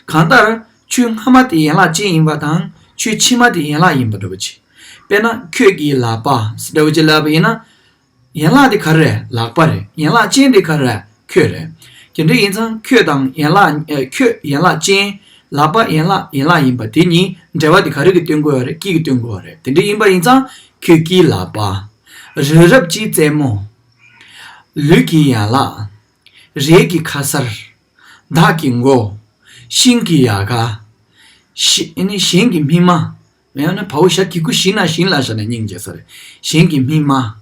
གང་ལྟར་ཆོས་སྔ་མ་དེ་ཡན་ལག་ཅན་ཡིན་པ་དང་ཆོས་ཕྱི་མ་དེ་ཡན་ལག་ཡིན་པ་འདྲ་པོ་ཅིག་དཔེར་ན་ཁྱོད་ཀྱི་ལག་པ་འདྲ་པོ་ཅིག་ལབ་པ་ཡིན་ན། ཡན་ལག་དེ་ག་རེ་རེད། ལག་པ་རེད། ཡན་ལག་ཅན་དེ་ག་རེ་རེད། ཁྱོད་རེད། དེ་འདྲ་ཡིན་ཙང་ཁྱོད་དང་ཡན་ལག་ཨ། ཁྱོད་ཡན་ལག་ཅན། ལག་པ་ཡན་ལག་ཡན་ལག་ཡིན་པ་དེ་གཉིས་འབྲེལ་བ་དེ་ག་རེ་གིས་སྟོན་དགོས་ཡོད་རེད། དཀྱིལ་གྱིས་སྟོན་དགོས་ཡོད་རེད། དེ་འདྲ་ཡིན་པ་ཡིན་ཙང་ཁྱོད་དཀྱིལ་ལག་པ། རི་རབ་ཀྱི་རྩེ་མོ། ལུས་ཀྱི་ཡན་ལག་རས་ཀྱི་ཁ་གསར། བདག་གི་མགོ། ཤིང་གི་ཡལ་ག་ཤི། ཨ་ནི་གཞན་གྱི་སྨིན་མ། ཡང་ན་བའོ་ཞ་གི་གུ་ཞི་ན་ཞིང་ལ་བཞག་ན་སྙིང་རྗེ་ས་རེད། གཞན་གྱི་སྨིན་མ།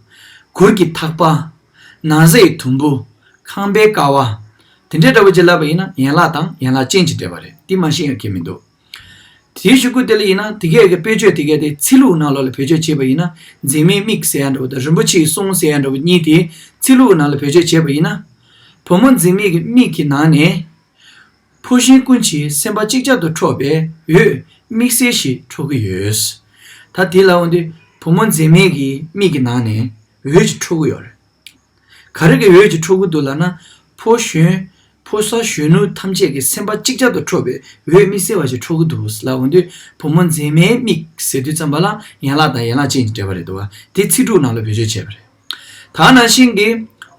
གུར་གྱི་ཐག་པ། ན་བཟའི་དུམ་བུ། ཁང་པའི་ཀ་བ། དེ་འདྲའི་འདྲ་པོ་ཅིག་ལབ་པ་ཡིན་ན་ཡན་ལག་དང་ཡན་ལག་ཅན་གྱི་འབྲེལ་བ་རེད། དེ་མ་ཤེས་ཡ་གང་ཡང་མི་འདུག་དེའི་གཞུག་གུ་དེ་ལ་ཡིན་ན་དེ་གས་ཀྱི་དཔེ་བརྗོད་དེ་གས་དེ་ཚིག་ལྷུག་ནང་ལོགས་ལ་བེད་སྤྱོད་བྱས་པ་ཡིན་ན། འཛིན་མའི་མིག་ཟེར་ཡ་འདྲ་པོ་དང་རིན་པོ་ཆེའི་གསུང་ཟེར་ཡ་འདྲ་པོ་གཉིས་དེ་ཚིག་ལྷུག་ནང་ལ་བེད་སྤྱོད་བྱས་པ་ཡིན་ན། བུ་མོ་འཛིན་མའི་མིག་གི་ནང་ནས། ཕོ་གཞོན་ཀུན་གྱི་སེམས་པ་ཅིག་ཅར་དུ་འཕྲོག་པའི་འོད་དམིགས་བསལ་ཞིག་འཕྲོ་གི་ཡོད། ད་དེ་ལབ་འོང་དུས་བུ་མོ་འཛིན་མའི་གི་མིག་གི་ནང་ནས་འོད་ཅིག་འཕྲོ་གི་ཡོད་རེད། ག་རེ་གི་འོད་ཅིག་འཕྲོ་གི་འདུག་ལབ་ན། ཕོ་གཞོན། ཕོ་གསར་གཞོན་ནུ་ཐམས་ཅད་ཀྱི་སེམས་པ་ཅིག་ཅར་དུ་འཕྲོག་པའི་འོད་དམིགས་བསལ་བ་ཞིག་འཕྲོ་གི་འདུག་ལབ་འོང་དུས་བུ་མོ་འཛིན་མའི་མིག་ཟེར་དུས་ཙམ་པ་ལ་ཡན་ལག་དང་ཡན་ལག་ཅན་གྱི་འབྲེལ་བ་རེད་འདུག་བ། དེ་ཚིག་འབྲུ་ནང་ལ་བེད་སྤྱོད་བྱས་པ་རེད། ད་ནང་བཞིན་གྱི།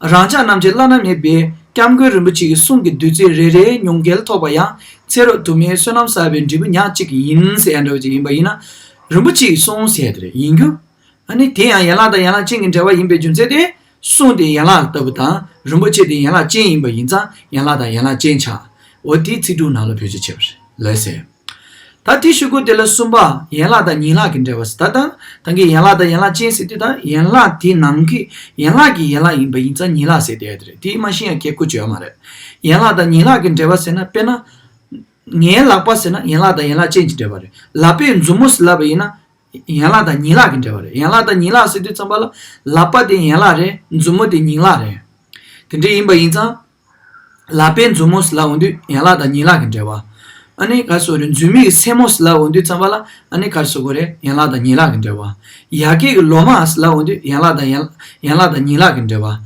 རང་ཅག་རྣམས་ཀྱི་བླ་ན་མེད་པའི་སྐྱབས་མགོན་རིན་པོ་ཆེ་གི་གསུང་གི་བདུད་རྩི་རེ་རེ་མྱོང་འགྱུར་ཐོབ་པ་ཡང་ཚེ་རབས་དུ་མའི་བསོད་ནམས་བསགས་པའི་འབྲས་བུ་ཉག་གཅིག་ཡིན་ཟེར་ཡ་འདྲ་བོ་ཅིག་ཡིན་པ་ཡིན་ན། རིན་པོ་ཆེ་གི་གསུང་ཟེར་ཡ་དེ་རེད་ཡིན་རྒྱུ། ཨ་ནི་དེ་ཡང་ཡན་ལག་དང་ཡན་ལག་ཅན་གྱི་འབྲེལ་བ་ཡིན་པའི་རྒྱུ་མཚན་དེ། གསུང་དེ་ཡན་ལག་ལྟ་བུ་དང་རིན་པོ་ཆེ་དེ་ཡན་ལག་ཅན་ཡིན་པ་ཡིན་ཙང་ཡན་ལག་དང་ཡན་ལག་ཅན་ཆགས། འོ་དེ་ཚིག་འབྲུ་ནང་ལ་བེད་སྤྱོད་བྱས་པ་རེད་ལོས་ཟེར། ད་དེའི་གཞུག་གུ་དེ་ལ་གསུམ་པ་ཡན་ལག་དང་ཉིང་ལག་གི་འབྲེལ་བ་ཟེར། ད་ད་ད་གིན་ཡན་ལག་དང་ཡན་ལག་ཅན་ཟེར་དུས་ད་ཡན་ལག་དེའི་ནང་གི་ཡན་ལག་གི་ཡན་ལག་ཡིན་པ་ཡིན་ཙང་ཉིང་ལག་ཟེར་བསྡད་ཡ་དེ་རེད། དེ་མ་ཤེས་ཡ་གི་ཁུ་ཅོ་ཡོད་མ་རེད། ཡན་ལག་དང་ཉིང་ལག་གི་འབྲེལ་བ་ཟེར་ན། དཔེར་ན། ངའི་ལག་པ་ཟེར་ན་ཡན་ལག་དང་ཡན་ལག་ཅན་གྱི་འབྲེལ་བ་རེད། ལག་པའི་མཛུབ་མོ་ཟེར་ལབ་པ་ཡིན་ན། ཡན་ལག་དང་ཉིང་ལག་གི་འབྲེལ་བ་རེད། ཡན་ལག་དང་ཉིང་ལག་ཟེར་དུས་ཙམ་པ་ལ་ལག་པ་དེ་ཡན་ལག་རེད། མཛུབ་མོ་དེ་ཉིང་ལག་རེད། དེ་འདྲ་ཡིན་པ་ཡིན་ཙང་། ལག་པའི་མཛུབ་མོ་ཟེར་ལབ་འོང་དུས་ཡན་ལག་དང་ཉིང་ལག་གི་འབྲེལ་བ། ཨ་ནི་ག་རེ་ཟེར་དགོས་རེད། མཛུབ་མོ་གི་སེན་མོ་ཟེར་ལབ་འོང་དུས་ཙམ་པ་ལ་ཨ་ནི་ག་རེ་ཟེར་དགོས་རེད། ཡན་ལག་དང་ཉིང་ལག་གི་འབྲེལ་བ། ཡ་གི་གི་ལོ་མ་ཟེར་ལབ་འོང་དུས་ཡན་ལག་དང་ཡན་ཡན་ལག་དང་ཉིང་ལག་གི་འབྲེལ་བ།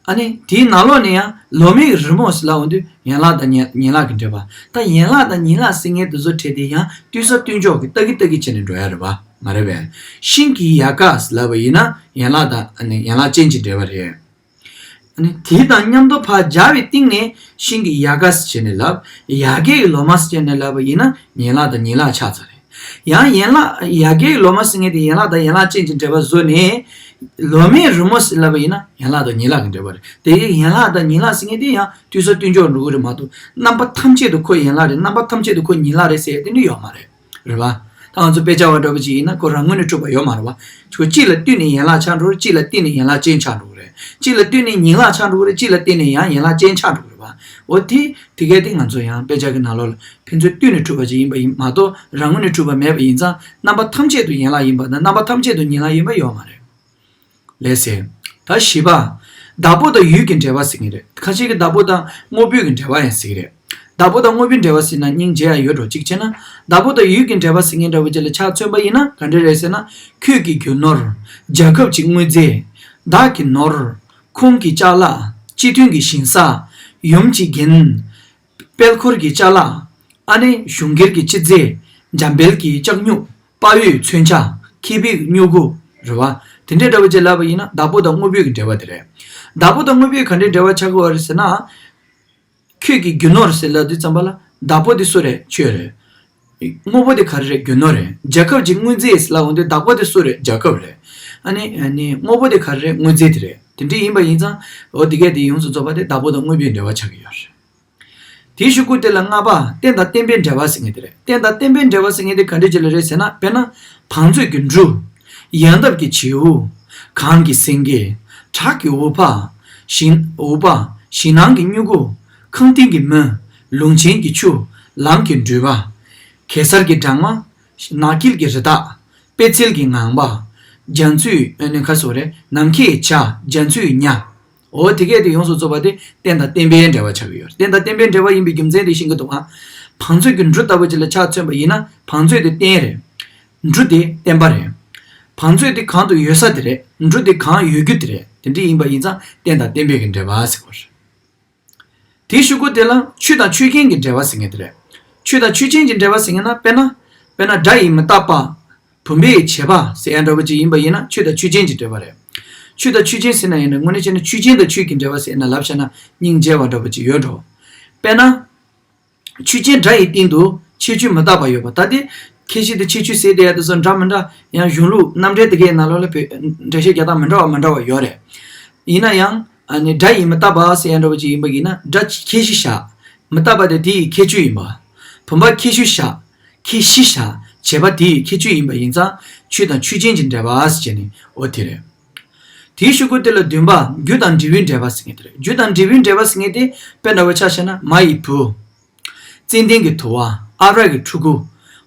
ཨ་ནི་དེའི་ནང་ལོགས་ནས་ཡང་ལོ་མའི་གི་རི་མོ་ཟེར་ལབ་འོང་དུས་ཡན་ལག་དང་ཉིང་ཉིང་ལག་གི་འབྲེལ་བ། ད་ཡན་ལག་དང་ཉིང་ལག་ཟེར་མཁན་དེ་ཚོ་བྲལ་ཏེ་ཡང་ལྟོས་ས་ལྟོས་འཇོག་གི་ལྟ་གི་ལྟ་གི་བྱས་ནས་འགྲོ་ཡ་རེད་པ། མ་རེད་པས། ཤིང་གི་ཡལ་ག་ཟེར་ལབ་པ་ཡིན་ན་ཡན་ལག་དང་ཨ་ནི་ཡན་ལག་ཅན་གྱི་འབྲེལ་བ་རེད། ཨ་ནི་དེ་དང་མཉམ་དུ་ཕར་སྦྱར་བའི་སྟེང་ནས་ཤིང་གི་ཡལ་ག་ཟེར་བྱས་ནས་ལབ། ཡ་གི་གི་ལོ་མ་ཟེར་བྱས་ནས་ལབ་པ་ཡིན་ན་ཡན་ལག་དང་ཉིང་ལག་ཆགས་ཚར་རེད། ཡང་ཡན་ལག་ཡ་གི་གི་ལོ་མ་ཟེར་མཁན་དེ་ཡན་ལག་དང་ཡན་ལག་ཅན་གྱི་འབྲེལ་བ་བཟོས་ནས། ལོ་མའི་རི་མོ་ཟེར་ལབ་པ་ཡིན་ན་ཡན་ལག་དང་ཉིང་ལག་གི་འབྲེལ་བ་རེད། དེ་ཡན་ལག་དང་ཉིང་ལག་ཟེར་མཁན་དེ་ཡང་ལྟོས་ས་ལྟོས་འཇོག་འགྲོ་གི་རེད་མ་གཏོགས་རྣམ་པ་ཐམས་ཅད་དུ་ཁོ་ཡན་ལག་རེད། རྣམ་པ་ཐམས་ཅད་དུ་ཁོ་ཉིང་ལག་རེད་ཟེར་ཡ་དེ་འདྲ་ཡོད་མ་རེད། རེད་པ། ད་ང་ཚོ་དཔེ་ཆ་བ་འདྲ་པོ་ཅིག་ཡིན་ན་ཁོ་རང་ངོས་ནས་གྲུབ་པ་ཡོད་མ་རེད་པ། ཁོ་གཅིག་ལ་བསྟུན་ནས་ཡན་ལག་ཆགས་འགྲོ་རེད། གཅིག་ལ་བརྟེན་ནས་ཡན་ལག་ཅན་ཆགས་འགྲོ་གི་རེད། གཅིག་ལ་བསྟུན་ནས་ཉིང་ལག་ཆགས་འགྲོ་གི་རེད། གཅིག་ལ་བརྟེན་ནས་ཡང་ཡན་ལག་ཅན་ཆགས་འགྲོ་གི་རེད་པ། འོ་དེ་དེ་གས་དེ་ང་ཚོ་ཡང་དཔེ་ཆ་གི་ནང་ལོགས་ལ་ཕན་ཚུན་བསྟུན་ནས་གྲུབ་པ་ཅིག་ཡིན་པ་ཡིན་མ་གཏོགས་རང་ངོས་ནས་གྲུབ་པ་མེད་པ་ཡིན་ཙང་རྣམ་པ་ཐམས་ཅད་དུ་ཡན་ལག་ཡིན་པ་དང་རྣམ་པ་ཐམས་ཅད་དུ་ཉིང་ལག་ཡིན་པ་ཡོད་མ་རེད། ལགས་སེ། ད་བཞི་པ། བདག་པོ་དང་ཡུལ་གྱི་འབྲེལ་བ་ཟེར་གྱི་རེད། ཁ་ཤས་ཀྱིས་བདག་པོ་དང་དངོས་པོའི་གི་འབྲེལ་བ་ཡང་ཟེར་གྱི་རེད། བདག་པོ་དང་དངོས་པོའི་འབྲེལ་བ་ཟེར་ན་སྙིང་རྗེ་ཡང་ཡོད་འགྲོ། གཅིག་བྱས་ན་བདག་པོ་དང་ཡུལ་གྱི་འབྲེལ་བ་ཟེར་མཁན་འདྲ་བོ་ཅིག་ལ་ཆ་མཚོན་པ་ཡིན་ན་ག་འདྲ་རེད་ཟེར་ན། ཁྱོད་ཀྱི་རྒྱུ་ནོར། རྒྱལ་ཁབ་ཀྱི་དངོས་རྫས། བདག་གི་ནོར། ཁོང་གི་ཅ་ལག། སྤྱི་མཐུན་གྱི་ཞིང་ས། ཡུམ་གྱི་རྒྱན། དཔལ་འཁོར་གྱི་ཅ་ལག། ཨ་ནི་གཞུང་སྒེར་གྱི་སྤྱི་རྫས། འཇམ་དཔལ་གྱི་ལྕགས་སྨྱུག་དཔའ་བོའི་མཚོན་ཆ། མཁས་པའི་སྨྱུ་གུ། རེད་བ། དེ་འདྲའི་འདྲ་བོ་ཅིག་ལབ་པ་ཡིན་ན་བདག་པོ་དང་དངོས་པོའི་གི་འབྲེལ་བ་དེ་རེད། བདག་པོ་དང་དངོས་པོའི་ག་འདྲའི་འབྲེལ་བ་ཆགས་ཀྱི་ཡོད་རེད་ཟེར་ན། ཁྱོད་ཀྱི་རྒྱུ་ནོར་ཟེར་ལབ་དུས་ཙམ་པ་ལ་བདག་པོ་དེ་སུ་རེད། ཁྱོད་རེད། དངོས་པོ་དེ་ག་རེ་རེད། རྒྱུ་ནོར་རེད། རྒྱལ་ཁབ་ཀྱི་དངོས་རྫས་ཟེར་ལབ་འོང་དུས་བདག་པོ་དེ་སུ་རེད། རྒྱལ་ཁབ་རེད། ཨ་ནི་ཨ་ནི་དངོས་པོ་དེ་ག་རེ་རེད། དངོས་རྫས་དེ་རེད། དེ་འདྲ་ཡིན་པ་ཡིན་ཙང་འོ་དེ་གས་དེ་ཡོངས་སུ་རྫོགས་པ་དེ་བདག་པོ་དང་དངོས་པོའི་འབྲེལ་བ་ཆགས་ཀྱི་ཡོད་རེད། དེའི་གཞུག་གུ་དེ་ལ་ལྔ་པ་རྟེན་དང་བརྟེན་པའི་འབྲེལ་བ་ཟེར་མཁན་དེ་རེད། རྟེན་དང་བརྟེན་པའི་འབྲེལ་བ་ཟེར་མཁན་དེ་ག་འདྲ་ཅིག་ལ་རེད་ཟེར་ན། དཔེར་ན། བང་མཛོད་ཀྱི་འབྲུ། ཡལ་འདབ་ཀྱི་བྱེའུ། གངས་ཀྱི་སེང་གེ། བྲག་གི་འུག་པ། ཞིང་འུག་པ། ཞིང་ནང་གི་སྨྱུ་གུ། ཁང་སྟེང་གི་མེ། ལུང་ཆེན་གྱི་ཆུ། ལམ་གྱི་འགྲུལ་པ། གེ་སར་གྱི་སྦྲང་མ། ནགས་དཀྱིལ་གྱི་རི་དྭགས། པད་ཚལ་གྱི་ངང་པ། རྒྱ་མཚོའི་ཨ་ནི་ག་རེ་ཟེར་དགོས་རེད། ནམ་མཁའི་བྱ། རྒྱ་མཚོའི་ཉ། འོ་དེ་གས་དེ་ཡོངས་སུ་རྫོགས་པ་དེ་རྟེན་དང་བརྟེན་པའི་འབྲེལ་བ་ཆགས་ཀྱི་ཡོད་རེད། རྟེན་དང་བརྟེན་པའི་འབྲེལ་བ་ཡིན་པའི་རྒྱུ་མཚན་དེ་ཤེས་ཀྱི་འདུག་ཨ། བང་མཛོད་ཀྱི་འབྲུ་ལྟ་བུ་ཅིག་ལ་ཆ་མཚོན་པ་ཡིན་ན་བང་མཛོད་དེ་རྟེན་རེད། འབྲུ་དེ་བརྟེན་པ་རེད། བང་མཛོད་དེ་གང་དུ་ཡོད་ས་དེ་རེད། འབྲུ་དེ་གང་ཡོད་རྒྱུ་དེ་རེད། དེ་འདྲ་ཡིན་པ་ཡིན་ཙང་རྟེན་དང་བརྟེན་པའི་གི་འབྲེལ་བ་ཟེར་གྱི་ཡོད་རེད། དེའི་གཞུག་གུ་དེ་ལ་ཆོས་དང་ཆོས་ཅན་གྱི་འབྲེལ་བ་ཟེར་མཁན་དེ་རེད། ཆོས་དང་ཆོས་ཅན་གྱི་འབྲེལ་བ་ཟེར་མཁན་ན་དཔེར་ན། དཔེར་ན་སྒྲ་ཡིས་མི་རྟག་པ། བུམ་པས་བྱས་པ་ཟེར་ཡ་འདྲ་བོ་ཅིག་ཡིན་པ་ཡིན་ན་ཆོས་དང་ཆོས་ཅན་གྱི་འབྲེལ་བ་རེད། ཆོས་དང་ཆོས་ཅན་ཟེར་ན་ཡིན་ན་དངོས་གནས་བྱས་ན་ཆོས་ཅན་དང་ཆོས་ཀྱི་འབྲེལ་བ་ཟེར་ན་ལབ་བྱས་ན་སྙིང་རྗེ་བ་འདྲ་བོ་ཅིག་ཡོད་འགྲོ། དཔེར་ན། ཆོས་ཅན་སྒྲ་ཡི་སྟེང་དུ་ཁྱད་ཆོས་མི་རྟག་པ་ཡོད་པ། ད་དེ་ཁྱད་ཆོས་དེ་ཁྱད་ཆོས་ཟེར་བསྡད་ཡ་དེ་ཚོ་འདྲ་མི་འདྲ་ཡང་གཞུང་ལུགས་རྣམ་འགྲེལ་དེ་གའི་ནང་ལོགས་ལ་བོད་འགྲེལ་བཤད་རྒྱག་སྟངས་མི་འདྲ་བ་མི་འདྲ་བ་ཡོད་རེད། ཡིན་ན་ཡང་ཨ་ནི་སྒྲ་ཡིས་མི་རྟག་པ་ཟེར་ཡ་འདྲ་བོ་ཅིག་ཡིན་པ་ཡིན་ན་སྒྲ་ཁྱད་གཞི་བཞག་མི་རྟག་པ་དེ་དེ་ཡི་ཁྱད་ཆོས་ཡིན་པ། བུམ་པ་ཁྱད་ཆོས་བཞག་ཁྱད་གཞི་བཞག་བྱས་པ་དེ་ཡི་ཁྱད་ཆོས་ཡིན་པ་ཡིན་ཙང་ཆོས་དང་ཆོས་ཅན་གྱི་འབྲེལ་བ་ཟེར་བྱས་ནས་འོ་དེ་རེད། དེའི་གཞུག་གུ་དེ་ལ་བདུན་པ་རྒྱུ་དང་འབྲས་བུའི་འབྲེལ་བ་ཟེར་མཁན་དེ་རེད། རྒྱུ་དང་འབྲས་བུའི་འབྲེལ་བ་ཟེར་མཁན་དེ་དཔེ་འདྲ་བོ་ཆ་བཞག་ན་མ་ཡི་བུ། ཙན་དན་གྱི་དུ་བ། ཨ་རག་གི་ཕྲུ་གུ།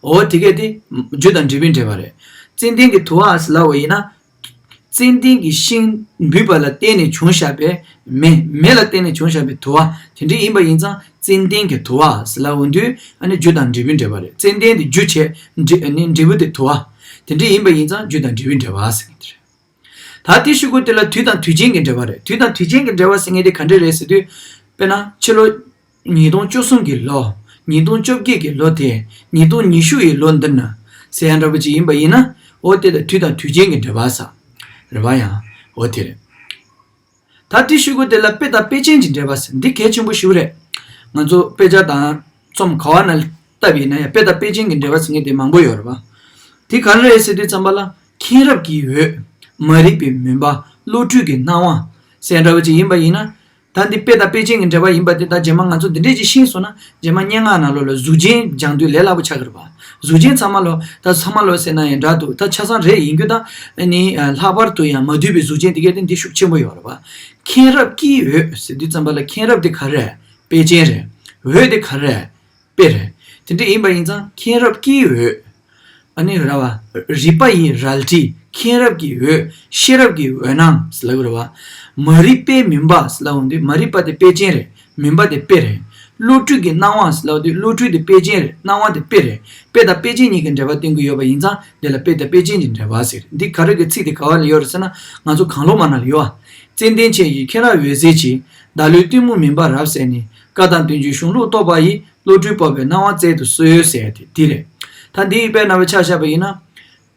འོ་དེ་གས་དེ་རྒྱུ་དང་འབྲས་བུའི་འབྲེལ་བ་རེད། ཙན་དན་གྱི་དུ་བ་ཟེར་ལབ་པ་ཡིན་ན། ཙན་དན་གྱི་ཤིང་འབུས་པ་ལ་བརྟེན་ནས་བྱུང་བཞག་པའི་མེ། མེ་ལ་བརྟེན་ནས་བྱུང་བཞག་པའི་དུ་བ་དེ་འདྲ་ཡིན་པ་ཡིན་ཙང་ཙན་དན་གྱི་དུ་བ་ཟེར་ལབ་འོང་དུས་ཨ་ནི་རྒྱུ་དང་འབྲས་བུའི་འབྲེལ་བ་རེད། ཙན་དན་དེ་རྒྱུ་བྱས་འབྲས་ནི་འབྲས་བུ་དེ་དུ་བ། དེ་འདྲ་ཡིན་པ་ཡིན་ཙང་རྒྱུ་དང་འབྲས་བུའི་འབྲེལ་བ་ཟེར་གྱི་དེ་རེད། ད་དེའི་གཞུག་གུ་དེ་ལ་དུས་དང་དུས་ཅན་གྱི་འབྲེལ་བ་རེད། དུས་དང་དུས་ཅན་གྱི་འབྲེལ་བ་ཟེར་མཁན་དེ་ག་འདྲ་རེད་ཟེར་དུས། དཔེར་ན་ཕྱི་ལོ་ཉིས་སྟོང་བཅུ་གསུམ་གྱི་ལོ། ཉིས་སྟོང་བཅོ་བརྒྱད་ཀྱི་ལོ་དེ། ཉིས་སྟོང་ཉི་ཤུ་ཡི་ལོ་འདི་ན། ཟེར་ཡ་འདྲ་པོ་ཅིག་ཡིན་པ་ཡིན་ན། འོ་དེ་ལ་དུས་དང་དུས་ཅན་གྱི་འབྲེལ་བ་ཟེར། རེད་པ་ཡང་། འོ་དེ་རེད། ད་དེའི་གཞུག་གུ་དེ་ལ་དཔེ་དང་དཔེ་ཅན་གྱི་འབྲེལ་བ་ཟེར། འདི་གལ་ཆེན་པོ་ཞིག་རེད། ང་ཚོ་དཔེ་ཆ་དང་རྩོམ་ག་བ་ན་ལྟ་བ་ཡིན་ན་ཡང་དཔེ་དང་དཔེ་ཅན་གྱི་འབྲེལ་བ་ཟེར་མཁན་དེ་མང་པོ་ཡོད་རེད་པ། དེ་ག་རེ་རེད་ཟེར་དུས་ཙམ་པ་ལ་མཁྱེན་རབ་ཀྱི་འོད། མ་རིག་པའི་མུན་པ། བློ་གྲོས་ཀྱི་སྣང་བ། ཟེར་འདྲ་བོ་ཅིག་ཡིན་པ་ཡིན་ན། ད་འདི་དཔེ་དང་དཔེ་ཅན་གྱི་འབྲེལ་བ་ཡིན་པ་དེ་ད་རྗེས་མ་ང་ཚོ་འདི་འདྲས་ཅིག་ཤེས་སོང་ན་རྗེས་མ་སྙན་ངག་ནང་ལོགས་ལ་གཟུགས་ཅན་སྦྱང་དུས་ལས་སླ་པོ་ཆགས་ཀྱི་རེད་པ། གཟུགས་ཅན་ཚང་མ་ལོ་ད་ཚང་མ་ལོ་ཟེར་ན་ཡང་འདྲ་འདུག་ད་ཆ་ཚང་རེད། ཡིན་རྒྱུ་ད་ནི་ལྷག་པར་དུ་ཡང་མ་བསྡུས་པའི་གཟུགས་ཅན་དེ་གས་དེ་འདི་ཤུགས་ཆེན་པོ་ཡོད་རེད་པ། མཁྱེན་རབ་ཀྱི་འོད་ཟེར་དུས་ཙམ་པ་ལ་མཁྱེན་རབ་དེ་ག་རེ་རེད། དཔེ་ཅན་རེད། འོད་དེ་ག་རེ་རེད། དཔེ་རེད། དེ་འདྲ་ཡིན་པ་ཡིན་ཙང་མཁྱེན་རབ་ཀྱི་འོད། ཨ་ནི་ར་བ། རིག་པ་ཡི་རལ་གྲི། མཁྱེན་རབ་ཀྱི་འོད། ཤེས་རབ་ཀྱི་འོད་སྣང་ཟེར་ལབ་ཀྱི་རེད་པ། མ་རིག་པའི་མུན་པ་ཟེར་ལབ་འོང་དུས་མ་རིག་པ་དེ་དཔེ་ཅན་རེད། མུན་པ་དེ་དཔེ་རེད། བློ་གྲོས་ཀྱི་སྣང་བ་ཟེར་ལབ་དུས་བློ་གྲོས་དེ་དཔེ་ཅན་རེད། སྣང་བ་དེ་དཔེ་རེད། དཔེ་དང་དཔེ་ཅན་གཉིས་ཀྱི་འབྲེལ་བ་སྟོན་གྱི་ཡོད་པ་ཡིན་ཙང་དེ་ལ་དཔེ་དང་དཔེ་ཅན་གྱི་འབྲེལ་བ་ཟེར། འདི་ག་རེ་གི་ཚིག་དེ་ག་བ་ལ་ཡོད་རེད་ཟེར་ན་ང་ཚོ་གང་བློ་མ་ན་ལ་ཡོད་ཨ། ཙན་དན་ཆེ་ཡི་མཁྱེན་རབ་འོད་ཟེར་གྱིས། བདག་བློའི་གཏི་མུག་མུན་པ་རབ་བསལ་ནས། བཀའ་དང་བསྟན་བཅོས་གཞུང་ལུགས་རྟོགས་པ་ཡི། བློ་གྲོས་སྤོབས་པའི་སྣང་བ་བསྩལ་དུ་གསོལ་ཟེར་ཡ་དེ་འདི་རེད། ད་འདི་ཡི་དཔེ་རྣམ་པ་ཆ་བཞག་པ་ཡིན་ན།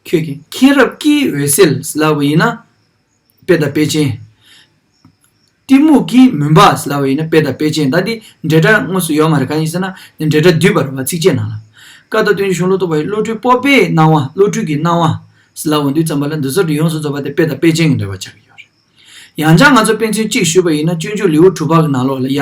ཁྱོད་ཀྱིས་མཁྱེན་རབ་ཀྱི་འོད་གསལ་ལབ་པ་ཡིན་ན། དཔེ་དང་དཔེ་ཅན། གཏི་མུག་གི་མུན་པ་ལབ་པ་ཡིན་ན་དཔེ་དང་དཔེ་ཅན། ད་འདི་འབྲེལ་སྒྲ་དངོས་སུ་ཡོད་མ་རེད། གང་ཡིན་ཟེར་ན་འདི་འབྲེལ་སྒྲ་བསྡུས་པ་རེད་པ། ཚིགས་བཅད་ནང་ལ། བཀའ་དང་བསྟན་བཅོས་གཞུང་ལུགས་རྟོགས་པ་ཡི། བློ་གྲོས་སྤོབས་པའི་སྣང་བ། བློ་གྲོས་ཀྱི་སྣང་བ་ལབ་འོང་དུས་ཙམ་པ་ལ་འདི་ཚོ་དེ་ཡོངས་སུ་རྫོགས་པ་དེ་དཔེ་དང་དཔེ་ཅན་གྱི་འབྲེལ་བ་ཆགས་ཀྱི་ཡོད་རེད། ཡང་བསྐྱར་ང་ཚོ་དཔེ་མཚོན་གཅིག་ཞུས་པ་ཡིན་ན་སྤྱོད་འཇུག་ལེའུ་དྲུག་པ་གི་ནང་ལོགས་ལ་ཡ།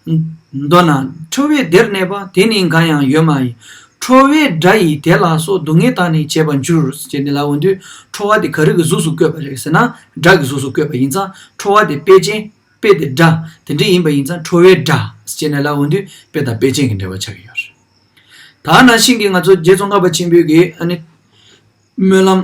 མདོར་ན། ཁྲོ་བོའི་སྡེར་གནས་པ། དེ་ནི་གང་ཡང་ཡོད་མ་ཡིན། ཁྲོ་བོའི་སྒྲ་ཡིས་དེ་ལ་སོགས། སྡུག་བསྔལ་དག་ནི་བྱེད་པར་འགྱུར། ཅེས་ནི་ལབ་འོང་དུས་ཁྲོ་བ་དེ་ག་རེ་གི་གཟུགས་སུ་བཀོད་པ་རེད་ཟེར་ན་སྒྲ་གི་གཟུགས་སུ་བཀོད་པ་ཡིན་ཙང་ཁྲོ་བ་དེ་དཔེ་ཅན། དཔེ་དེ་སྒྲ། དེ་འདྲ་ཡིན་པ་ཡིན་ཙང་ཁྲོ་བོའི་སྒྲ། ཅེས་ནི་ལབ་འོང་དུས་དཔེ་དང་དཔེ་ཅན་གྱི་འབྲེལ་བ་ཆགས་ཀྱི་ཡོད་རེད། ད་ནང་བཞིན་གྱི་ང་ཚོ་རྗེ་ཙོང་ཁ་པ་ཆེན་པོའི་གི་ཨ་ནི། སྨོན་ལམ།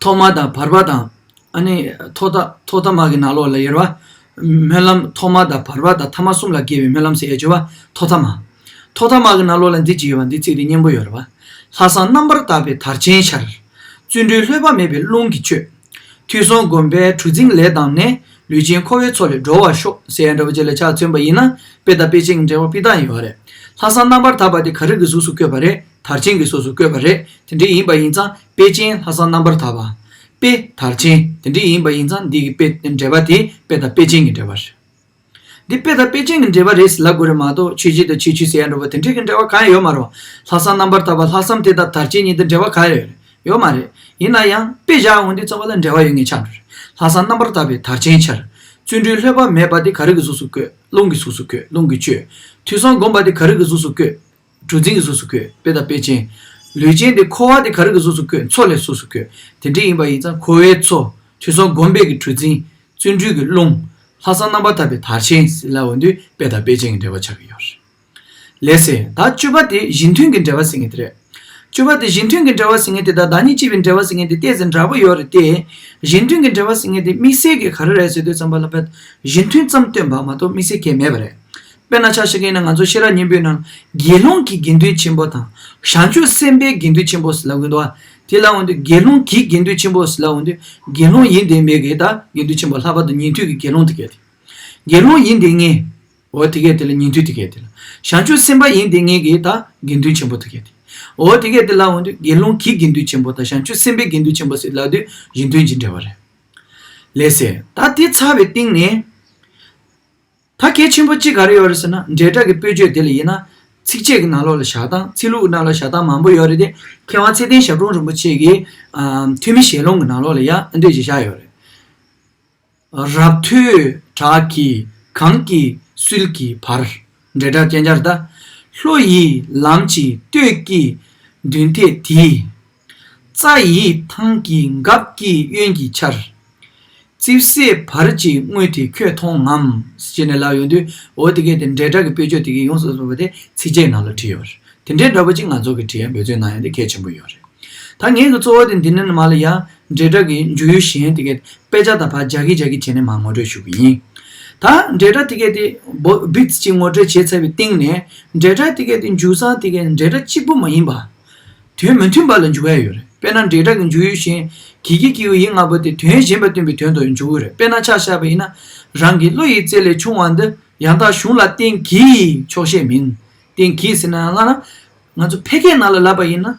ཐོག་མ་དང་བར་པ་དང་། ཨ་ནི་ཐོག་མཐའ་ཐོག་མཐའ་མ་གི་ནང་ལོགས་ལ་ཡོད་རེད་པ། སྨོན་ལམ་ཐོག་མ་དང་བར་པ་དང་ཐ་མ་གསུམ་ལ་དགེ་བའི་སྨོན་ལམ་ཟེར་ཡ་བརྗོད་པ་ཐོག་མཐའ་མ། ཐོག་མཐའ་མ་གི་ནང་ལོགས་ལ་འདི་ཅི་ཡོད་པ་འདི་ཚིག་དེ་སྙན་པོ་ཡོད་རེད་པ། ལྷག་བསམ་རྣམ་པར་དག་པའི་དར་ཆེན་འཕྱར། བརྩོན་འགྲུས་ལྷོད་པ་མེད་པའི་རླུང་གིས་བསྐྱོད། ཐོས་བསམ་སྒོམ་པའི་གྲུ་འཛིན་ལས་བཏང་ནས། ལུས་ཅན་འཁོར་བའི་མཚོ་ལས་སྒྲོལ་བར་ཤོག་ཟེར་ཡ་འདྲ་བོ་ཅིག་ལ་ཆ་མཚོན་པ་ཡིན་ན་དཔེ་དང་དཔེ་ཅན་གྱི་འབྲེལ་བ་སྤུས་དག་ཡོད་རེད། ལྷག་བསམ་རྣམ་པར་དག་པ་དེ་ག་རེ་གི་གཟུགས་སུ་བཀོད་པ་རེད། དར་ཆེན་གྱི་གཟུགས་སུ་བཀོད་པ་རེད། དེ་འདྲ་ཡིན་པ་ཡིན་ཙང་དཔེ་ཅན་ལྷག་བསམ་རྣམ་པར་དག་པ། དཔེ་དར་ཆེན་དེ་འདྲ་ཡིན་པ་ཡིན་ཙང་འདི་གི་དཔེ་འབྲེལ་བ་དེ་དཔེ་དང་དཔེ་ཅན་གྱི་འབྲེལ་བ་རེད། འདི་དཔེ་དང་དཔེ་ཅན་གྱི་འབྲེལ་བ་རེད་ཟེར་ལབ་དགོས་རེད་མ་གཏོགས་ཆོས་ཅན་དང་ཆོས་ཅན་ཟེར་ཡ་འདྲ་བོ་དེ་འདྲའི་གི་འབྲེལ་བ་གང་ཡང་ཡོད་མ་རེད། ལྷག་བསམ་རྣམ་པར་དག་པ་ལྷག་བསམ་དེ་དང་དར་ཆེན་གཉིས་དེ་འབྲེལ་བ་གང་ཡང་ཡོད་མ་རེད། ཡིན་ན་ཡང་དཔེ་བཞག་འོང་དུས་ཙམ་པ་ལ་འབྲེལ་བ་ཡོད་ངེས་ཆགས་འགྲོ་རེད། ལྷག་བསམ་རྣམ་པར་དག་པའི་དར་ཆེན་འཕྱར། བརྩོན་འགྲུས་ལྷོད་པ་མེད་པ་དེ་ག་རེ་གི་གཟུགས་སུ་བཀོད། རླུང་གི་གཟུགས་སུ་བཀོད། རླུང་གིས་བསྐྱོད། ཐོས་བསམ་སྒོམ་པ་དེ་ག་རེ་གི་གཟུགས་སུ་བཀོད། གྲུ་འཛིན་གྱི་གཟུགས་སུ་བཀོད། དཔེ་དང་དཔེ་ཅན། ལུས་ཅན་དེ་འཁོར་བ་དེ་ག་རེ་གི་གཟུགས་སུ་བཀོད། མཚོ་ལས་གཟུགས་སུ་བཀོད། དེ་འདྲ་ཡིན་པ་ཡིན་ཙང་འཁོར་བའི་མཚོ། ཐོས་བསམ་སྒོམ་པའི་གི་གྲུ་འཛིན། བརྩོན་འགྲུས་ཀྱི་རླུང་། ལྷག་བསམ་རྣམ་པར་དག་པའི་དར་ཆེན་ཟེར་ལབ་འོང་དུས་དཔེ་དང་དཔེ་ཅན་གྱི་འབྲེལ་བ་ཆགས་ཀྱི་ཡོད་རེད། ལགས་སེ། ད་བཅུ་པ་དེ་གཞི་མཐུན་གྱི་འབྲེལ་བ་ཟེར་མཁན་དེ་རེད། བཅུ་པ་དེ་གཞི་མཐུན་གྱི་འབྲེལ་བ་ཟེར་མཁན་དེ་དང་བདག་ཉིད་ཅེས་པའི་འབྲེལ་བ་ཟེར་མཁན་དེ་ཏོག་ཙམ་འདྲ་པོ་ཡོད་རེད་དེ། གཞི་མཐུན་གྱི་འབྲེལ་བ་ཟེར་མཁན་དེ་དམིགས་བསལ་གྱི་ག་རེ་རེད་ཟེར་དུས་ཙམ་པ་ལ་བས་གཞི་མཐུན་ཙམ་སྟོན་པ་མ་གཏོགས་དམིགས་བསལ་གང་མེད་པ་རེད། དཔེར་ན་ཆ་བཞག་གི་ཡིན་ན་ང་ཚོ་ཤེས་རབ་སྙིང་པོའི་ནང་དགེ་སློང་གི་དགེ་འདུན་ཆེན་པོ་དང་བྱང་ཆུབ་སེམས་དཔའི་དགེ་འདུན་ཆེན་པོ་ཟེར་ལབ་གི་འདུག་བ། དེ་ལབ་འོང་དུས་དགེ་སློང་གི་དགེ་འདུན་ཆེན་པོ་ཟེར་ལབ་འོང་དུས་དགེ་སློང་ཡིན་དེ་མེད་གི་ད་དགེ་འདུན་ཆེན་པོ་ལྷག་པར་དུ་ཉན་ཐོས་ཀྱི་དགེ་སློང་དེ་གས་དེ། དགེ་སློང་ཡིན་དེ་ངེས། འོ་དེ་གས་དེ་ལ་ཉན་ཐོས་དེ་གས་དེ་ལ། བྱང་ཆུབ་སེམས་དཔའ་ཡིན་དེ་ངེས་གི་ད་དགེ་འདུན་ཆེན་པོ་དེ་གས་དེ། འོ་དེ་གས་དེ་ལབ་འོང་དུས་དགེ་སློང་གི་དགེ་འདུན་ཆེན་པོ་དང་བྱང་ཆུབ་སེམས་དཔའི་དགེ་འདུན་ཆེན་པོ་ཟེར་ལབ་དུས་གཞི་མཐུན་གྱི་འབྲེལ་བ་རེད། ལགས་སེ། ད་དེ་ཚར་བའི་སྟེང་ནས། ད་གལ་ཆེན་པོ་གཅིག་ག་རེ་ཡོད་རེད་ཟེར་ན་འབྲེལ་སྒྲ་གི་དཔེ་བརྗོད་དེ་ལ་ཡིན་ན། ཚིགས་བཅད་ཀྱི་ནང་ལོགས་ལ་བཞག་སྟངས་ཚིག་ལྷུག་གི་ནང་ལ་བཞག་སྟངས་མང་པོ་ཡོད་རེད་དེ། མཁས་དབང་ཚེ་བརྟན་ཞབས་དྲུང་རིན་པོ་ཆེ་གིས་ཨ། ཐོན་མིའི་ཞལ་ལུང་གི་ནང་ལོགས་ལ་ཡང་ཨ་འདྲས་ཞིག་བཞག་ཡོད་རེད། རབ་ཐོས་བྲག་གི་གངས་ཀྱི་སུལ་གྱི་བར། འབྲེལ་སྒྲ་སྤྱན་སྦྱར་ད། ལྷོ་ཡི་ལམ་གྱི་སྟོད་ཀྱི་མདུན་ཐད་དེ། རྩྭ་ཡི་ཐང་གི་འགབ་ཀྱི་གཡོན་གྱི་ཆར། རྩིབས་ཟེར་བར་གྱི་དངོས་དེ་ཁྱོད་མཐོང་ངམ། ཞེས་ནས་ལབ་ཡོང་དུས་འོ་དེ་གས་དེ་འབྲེལ་སྒྲ་གི་དཔེ་བརྗོད་དེ་གས་ཡོངས་སུ་རྫོགས་པ་དེ་ཚིགས་བཅད་ནང་ལ་བྲིས་ཡོད་རེད། དེ་འདྲའི་འདྲ་པོ་ཅིག་ང་ཚོ་གི་བྲིས་ཡ་འབད་བརྩོན་གནང་ཡ་དེ་གལ་ཆེན་པོ་ཡོད་རེད། ད་ངས་གི་གཙོ་བོ་དེ་འདི་ནས་མ་ལ་ཡ་འབྲེལ་སྒྲ་གི་འཇུག་ཡུལ་གཞན་དེ་གས་དཔེ་ཆ་དང་ཕར་རྒྱག་གི་རྒྱག་གི་བྱས་ནས་མར་ངོ་སྤྲོད་ཞུ་གི་ཡིན། ད་འབྲེལ་སྒྲ་དེ་གས་དེ་བོ་བིག་ཅིག་ངོ་སྤྲོད་བྱས་ཚར་བའི་སྟེང་ནས་འབྲེལ་སྒྲ་དེ་གས་དེ་འཇུག་སྟངས་དེ་གས་འབྲེལ་སྒྲ་གཅིག་པུ་མ་ཡིན་པ། དོན་མི་མཐུན་པ་ལ་འཇུག་ཡ་ཡོད་རེད། དཔེར་ན་འབྲེལ་སྒྲ་གི་འཇུག་ཡུལ་གཞན་གྱི་གི་གི་གུ་ཡི་ལྔ་པོ་དེ་དོན་གཞན་པ་སྟོན་པའི་དོན་དུ་འཇུག་གི་རེད། དཔེར་ན་ཆ་བཞག་པ་ཡིན་ན། རང་གི་བློ་ཡི་རྩེ་ལས་ཕྱུང་བ་འདི་ཡང་དག་གཞུང་ལ་བརྟེན་གྱིས་ཆོག་ཤེས་མིན། བརྟེན་གྱིས་ཟེར་ན་ལ་ན། ང་ཚོ་ཕལ་སྐད་ནང་ལ་ལབ་པ་ཡིན་ན།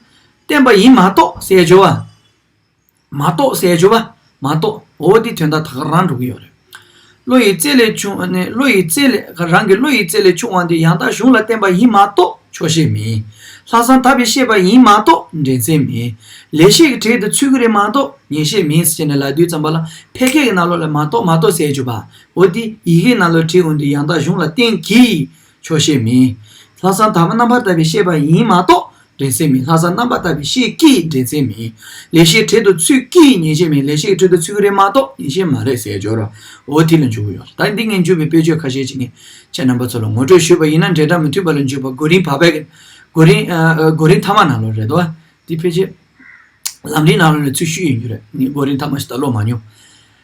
བརྟེན་པ་ཡིན་མ་གཏོགས་ཟེར་ཡ་འཇུག་པ། མ་གཏོགས་ཟེར་ཡ་འཇུག་པ། མ་གཏོགས་འོ་དེ་དོན་དག་ད་ག་རང་འགྲོ་གི་ཡོད་རེད། བློ་ཡི་རྩེ་ལས་ཕྱུང་ནས་བློ་ཡི་རྩེ་ལས་རང་གི་བློ་ཡི་རྩེ་ལས་ཕྱུང་བ་འདི་ཡང་དག་གཞུང་ལ་བརྟེན་པ་ཡིན་མ་གཏོགས་ཆོག་ཤེས་མིན། ལྷག་བསམ་དག་པའི་ཤེས་པ་ཡིན་མ་གཏོགས་འགྲན་སེམས་མིན། ལེགས་བཤད་ཀྱི་གྲལ་དུ་ཚུད་ཀྱི་རེད་མ་གཏོགས་ངེས་ཤེས་མིན་ཟེར་ནས་ལབ་དུས་ཙམ་པ་ལ་ཕལ་སྐད་ཀྱི་ནང་ལོགས་ལ་མ་གཏོགས་མ་གཏོགས་ཟེར་ཡ་འཇུག་པ། འོ་དེ་ཡི་གེའི་ནང་ལོགས་བྲིས་འོང་དུས་ཡང་དག་གཞུང་ལ་བརྟེན་གྱིས་ཆོག་ཤེས་མིན། ལྷག་བསམ་དག་པ་རྣམ་པར་དག་པའི་ཤེས་པ་ཡིན་མ་གཏོགས་འགྲན་སེམས་མིན། ལྷག་བསམ་རྣམ་པར་དག་པའི་ཤེས་ཀྱིས་འགྲན་སེམས་མིན། ལེགས་བཤད་གྲལ་དུ་ཚུད་ཀྱིས་ངེས་ཤེས་མིན། ལེགས་བཤད་ཀྱི་གྲལ་དུ་ཚུད་ཀྱི་རེད་མ་གཏོགས་ངེས་ཤེས་མ་རེད་ཟེར་ཡ་འཇོག་རོགས། འོ་དེ་ལ་འཇུག་གི་ཡོད། ད་འདི་ངས་འཇུག་པའི་དཔེ་བརྗོད་ཁ་ཤས་ཅིག་ངས་ཁྱེད་རྣམ་པ་ཚོ་ལ་ངོ་སྤྲོད་ཞུས་པ་ཡིན་ན་འབྲེལ་སྒྲ་མི་མཐུན་པ་ལ་འཇུག་པ་གོ་རིམ་བར་པའི་གོ་རིམ་ཨ་ཨ་གོ་རིམ་ཐ་མ་ནང་ལོགས་རེད་དོ། འདི་ཕལ་ཆེར་ལམ་རིམ་ནང་ལོགས་ནས་ཚུར་ཞུས་ཡིན་རྒྱུ་རེད། ངས་གོ་རིམ་ཐ་མ་ཞིག་ད་ཀློག་མ་མྱོང་།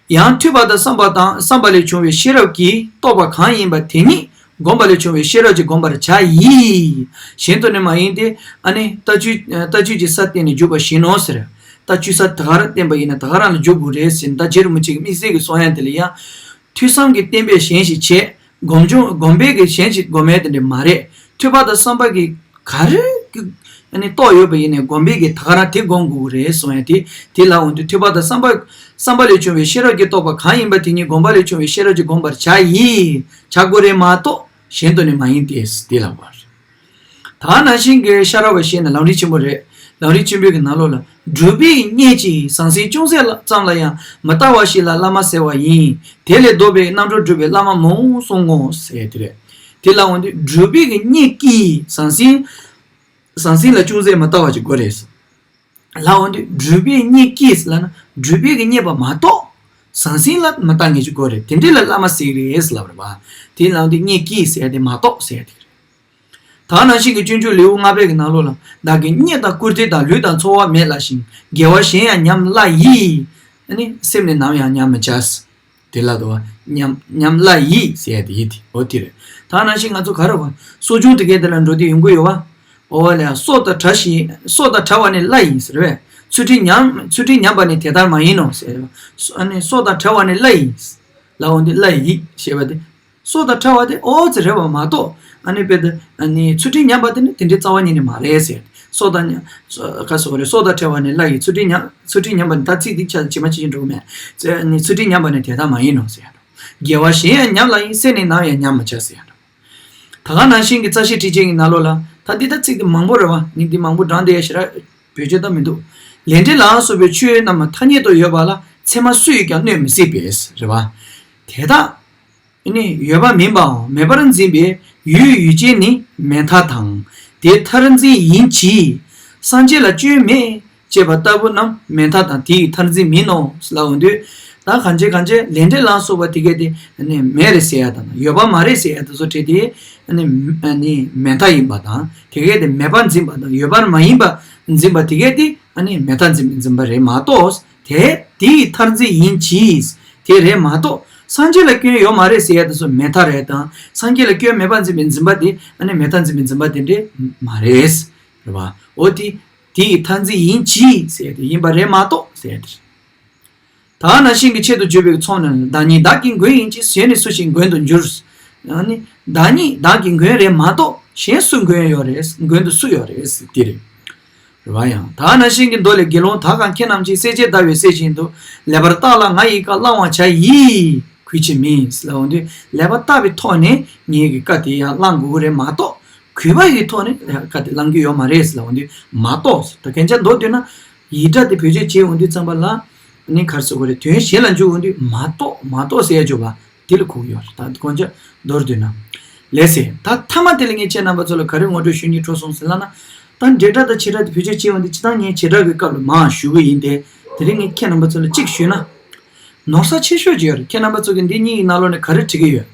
ཡང་ཐོས་པ་དང་བསམ་པ་དང་བསམ་པ་ལས་བྱུང་བའི་ཤེས་རབ་ཀྱིས་རྟོགས་པ་གང་ཡིན་པ་དེ་ཉིད་བསྒོམས་པ་ལས་བྱུང་བའི་ཤེས་རབ་ཀྱིས་བསྒོམ་པར་བྱ་ཡི། གཞན་དུ་ནི་མ་ཡིན་ཏེ། ཨ་ནི་ལྟ་ཆོས་ལྟ་ཆོས་ཀྱི་ས་བསྟན་ནས་འཇུག་པ་བཞིན་ནོ་ཟེར། ལྟ་ཆོས་ས་དེ་ག་རང་བསྟན་པ་ཡིན་ན་དེ་ག་རང་ལ་འཇུག་དགོས་རེད་ཟེར་ད་རྗེ་རིན་པོ་ཆེ་གི་དམིགས་བསལ་གྱི་གསུང་ཡ་དེ་ལ་ཡང་། ཐོས་བསམ་གྱི་བསྟན་པས་གཞན་ཞིག་བྱེད། སྒོམ་བྱུང་སྒོམ་པས་ཀྱི་གཞན་ཞིག་སྒོམ་ཡ་དེ་འདྲ་མ་རེད། ཐོས་པ་དང་བསམ་པ་གི་ག་རེ་གི་ཨ་ནི་རྟོགས་ཡོད་པ་ཡིན་ནའི་སྒོམ་པས་ཀྱི་ད་ག་རང་དེ་སྒོམ་དགོས་ཀྱི་རེད་གསུང་ཡ་དེ་དེ་ལ་འོང་དུས་ཐོས་པ་དང་བསམ་པ་བསམ་པ་ལས་བྱུང་བའི་ཤེས་རབ་ཀྱིས་རྟོགས་པ་གང་ཡིན་པ་དེ་ཉིད་སྒོམ་པ་ལས་བྱུང་བའི་ཤེས་རབ་ཀྱིས་སྒོམ་པར་བྱ་ཡི། བྱ་དགོས་རེད་མ་གཏོགས་གཞན་དུ་ནི་མ་ཡིན་ཏེ་དེ་ལ་བར། ད་ནང་བཞིན་གྱི་ཤེས་རབ་པ་ཞེས་ནས་ལམ་རིམ་ཆེན་པོ་རེད། ལམ་རིམ་ཆེན་པོའི་གི་ནང་ལོགས་ལ་སྒྲུབ་པའི་བརྙེས་ཀྱི་ཟང་ཟིང་ཅུང་ཟད་ལ་ཙམ་ལ་ཡང་མི་ལྟ་བ་ཞིག་ལ་བླ་མ་ཟེར་བ་ཡིན། དེ་ལས་ལྡོག་པའི་རྣམ་གྲོལ་སྒྲུབ་པའི་བླ་མ་མང་གསུང་ངོ་ཟེར་དེ་རེད། དེ་ལ་འོང་དུས་སྒྲུབ་པའི་གི་བརྙེས་ཀྱི་ཟང་ཟིང་ཟང་ཟིང་ལ་ཅུང་ཟད་མི་ལྟ་བ་ཅིག་དགོས་རེད། ལ་འོང་དུས་སྒྲུབ་པའི་བརྙེས་ཀྱི་ལ་ན་སྒྲུབ་པའི་གི་བརྙེས་པ་མ་གཏོགས་ཟང་ཟིང་ལ་མི་ལྟ་ངེས་ཅིག་དགོས་རེད། དེ་འདྲ་ལ་བླ་མ་ཟེར་རེད་ལབ་རེད་པ། དེ་ལ་འོང་དུས་བརྙེས་ཀྱི་ཟེར་དེ་མ་གཏོགས་ཟེར་དེ་རེད། ད་ནང་བཞིན་གྱི་སྤྱོད་འཇུག་ལེའུ་ལྔ་པའི་གི་ནང་ལོགས་ལ། བདག་གིས་རྙེད་དང་བཀུར་སྟི་དང་ལུས་དང་ཚོར་བ་མེད་ལ་ཞིང་། དགེ་བ་གཞན་ཡང་ཉམས་སླ་ཡི། ཨ་ནི་སེམས་ནི་ནམ་ཡང་ཉམས་མི་བྱ། དེ་ལ་དོ་བ་ཉམས་ཉམས་སླ་ཡི་ཟེར་ཡ་དེ་ཡི་དེ་འོ་དེ་རེད། ད་ནང་བཞིན་ང་ཚོ་ག་རེ་བ་གསོ་སྦྱོང་དེ་གའི་དེ་ལ་འགྲོ་དུས་ཡོང་གི་ཡོད་བ། འོ་བ་ལ་ཡང་སྲོག་དང་བྲལ་ཞིང་སྲོག་དང་བྲལ་བ་ནི་སླ་ཡིན་ཟེར་བས། ཚུལ་ཁྲིམས་ཉམས་ཚུལ་ཁྲིམས་ཉམས་པ་ནི་དེ་ལྟར་མ་ཡིན་ནོ་ཟེར་བ། ཨ་ནི་སྲོག་དང་བྲལ་བ་ནི་སླ་ཡིན། ལ་འོ་འདི་སླ་ཡི་ཞེས་པ་དེ། སྲོག་དང་བྲལ་བ་དེ་ཨོ་ཙི་རེད་བ་མ་གཏོགས། ཨ་ནི་དཔེ་དེ་ཨ་ནི་ཚུལ་ཁྲིམས་ཉམས་པ་དེ་ནི་དེ་འདྲའི་རྩ་བ་ཉིད་ནས་མ་རེད་ཟེར། སྲོག་དང་ཉམས་ཁ་སོགས་རེད། སྲོག་དང་བྲལ་བ་ནི་སླ་ཡི། ཚུལ་ཁྲིམས་ཉམས་ཚུལ་ཁྲིམས་ཉམས་པ་ནི་ད་ཚིག་འདི་ཆ་ཇི་མ་ཇི་བཞིན་འགྲོ་གི་མེད། ཚེ་ཨ་ནི་ཚུལ་ཁྲིམས་ཉམས་པ་ནི་དེ་ལྟར་མ་ཡིན་ནོ་ཟེར་ཡ་འགྲོ། དགེ་བ་གཞན་ཡང་ཉམས་སླ་ཡིན། སེམས་ནི་ནམ་ཡང་ཉམས་མི་བྱ་ཟེར་ཡ་འགྲོ། ད་ག་ནང་བཞིན་གྱི་རྩ་ཤེ་ཁྲིད་བྱེད་ཀྱི་ནང་ལོགས་ལ་ད་འདི་ད་ཚིག་དེ་མང་པོ་རེད་བ། ངས་འདི་མང་པོ་བགྲངས་བསྡད་ཡ་ཞེ་དྲག་བེད་སྤྱོད་ད་མི་འདུག་ལས་འབྲས་ལ་སོགས་པའི་ཆོས་རྣམས་ཐ་སྙད་དུ་ཡོད་པ་ལ་མཚན་མ་སུ་ཡིས་ཀྱང་གནོད་མི་སྲིད་པས་རེད་བ། དེ་དག་ནི་ཡོད་པ་མིན་པའམ་མེད་པར་འཛིན་པའི་ཡུལ་ཡུལ་ཅན་ནི་མེད་མཐའ་དང་། དེ་མཐར་འཛིན་ཡིན་གྱི། སངས་རྒྱས་ལ་སྐྱོན་མེད་ཅེས་པ་ལྟ་བུ་རྣམས་མེད་མཐའ་དང་དེ་ཡི་མཐར་འཛིན་མིན་ནོ་ལབ་འོང་དུས། ད་གང་བྱེད་གང་བྱེད་ལས་འབྲས་ལ་སོགས་པ་དེ་གས་དེ་ནི་མེད་རེད་ཟེར་ཡ་དང་ཡོད་པ་མ་རེད་ཟེར་ཡ་དེ་ཚོ་བྲིས་ཏེ། ཨ་ནི་ཨ་ནི་མེད་མཐའ་ཡིན་པ་དང་། དེ་གས་དེ་མེད་པར་འཛིན་པ་དང་ཡོད་པར་མ་ཡིན་པ་འཛིན་པ་དེ་གས་དེ་ཨ་ནི་མེད་མཐའ་འཛིན་པའི་འཛིན་པ་རེད་མ་གཏོགས། དེ་དེ་ཡི་མཐར་འཛིན་ཡིན་གྱི། དེ་རེད་མ་གཏོགས་སངས་རྒྱས་ལ་སྐྱོན་ཡོད་མ་རེད་ཟེར་ཡ་དེ་ཚོ་མེད་མཐའ་རེད་དང་། སངས་རྒྱས་ལ་སྐྱོན་མེད་པར་འཛིན་པའི་འཛིན་པ་དེ་ཨ་ནི་མེད་མཐའ་འཛིན་པའི་འཛིན་པ་དེ་འདྲས་མ་རེད། རེད་བ། འོ་དེ་དེ་ཡི་མཐར་འཛིན་ཡིན་གྱི་ཟེར་ཡ་དེ་ཡིན་པ་རེད་མ་གཏོགས་ཟེར་ཡ་དེ་རེད། ད་ནང་བཞིན་གྱི་ཆེད་དུ་བརྗོད་པའི་ཚོགས་ནི། བདག་ཉིད་བདག་གི་མགོན་ཡིན་གྱི། གཞན་ནི་སུ་ཞིག་མགོན་དུ་འགྱུར། ཡང་ནི་བདག་ཉིད་བདག་གི་མགོན་རེད་མ་གཏོགས་གཞན་སུ་མགོན་ཡོད་རེད། མགོན་དུ་སུ་ཡོད་རེད་ཟེར་དེ་རེད། རེད་བ། ཡང་ད་ནང་བཞིན་གྱི་མདོ་ལས། དགེ་སློང་དག་གམ་ཁྱེད་རྣམས་ཀྱིས། སྲས་བཅས་ཟླ་བའི་སྲས་བཞིན་དུ། ལེགས་པར་བརྟགས་ལ་ང་ཡི་བཀའ། བླང་བར་བྱ་ཡིས་གུས་ཕྱིར་མིན་ཟེར་ལབ་འོང་དུས། ལེགས་པར་བརྟགས་པའི་ཐོག་ནས་ངེད་ཀྱི་བཀའ་དེ་ཡང་བླང་དགོས་ཀྱི་རེད་མ་གཏོགས། གུས་པ་ཡི་ཐོག་ནས་བཀའ་དེ་བླང་རྒྱུ་ཡོད་མ་རེད་ཟེར་ལབ་འོང་དུས་མ་གཏོགས་ཟེར། ད་སྐད་ཆ་མདོར་བསྡུས་ན། ཡིག་སྒྲ་དེ་བེད་སྤྱོད་བྱེད་འོང་དུས་ཙམ་པ་ལ། ནི་ག་རེ་ཟེར་དགོས་རེད། དོན་གཞན་ལ་འཇུག་འོང་དུས་མ་གཏོགས་མ་གཏོགས་ཟེར་ཡ་བརྗོད་པ་དེ་ལ་གོ་གི་ཡོད་རེད། ད་དཀོན་མཆོག་མདོར་བསྡུས་ན། ལགས་སེ། ད་མཐའ་མ་དེ་ལ་ངས་ཁྱེད་རྣམ་པ་ཚོ་ལ་ག་རེ་ངོ་སྤྲོད་ཞུ་སྙིང་བྲོ་སོང་ཟེར་ལབ་ན། ད་འབྲེལ་སྒྲ་དང་བྱེད་སྒྲ་དེ་བེད་སྤྱོད་བྱེད་འོང་དུས་སྤྱིར་བཏང་ངས་བྱེད་སྒྲ་གི་སྐབས་ལ་མང་ཞུ་གི་ཡིན་ཏེ། དེ་རིང་ངས་ཁྱེད་རྣམ་པ་ཚོ་ལ་གཅིག་ཞུས་ན། ནོར་ས་ཆེ་ཤོས་ཅིག་ཡོད་རེད། ཁྱེད་རྣམ་པ་ཚོ་གིས་འདི་གཉིས་ཀྱི་ནང་ལོགས་ནས་ག་རེ་བྲིས་ཀྱི་ཡོད།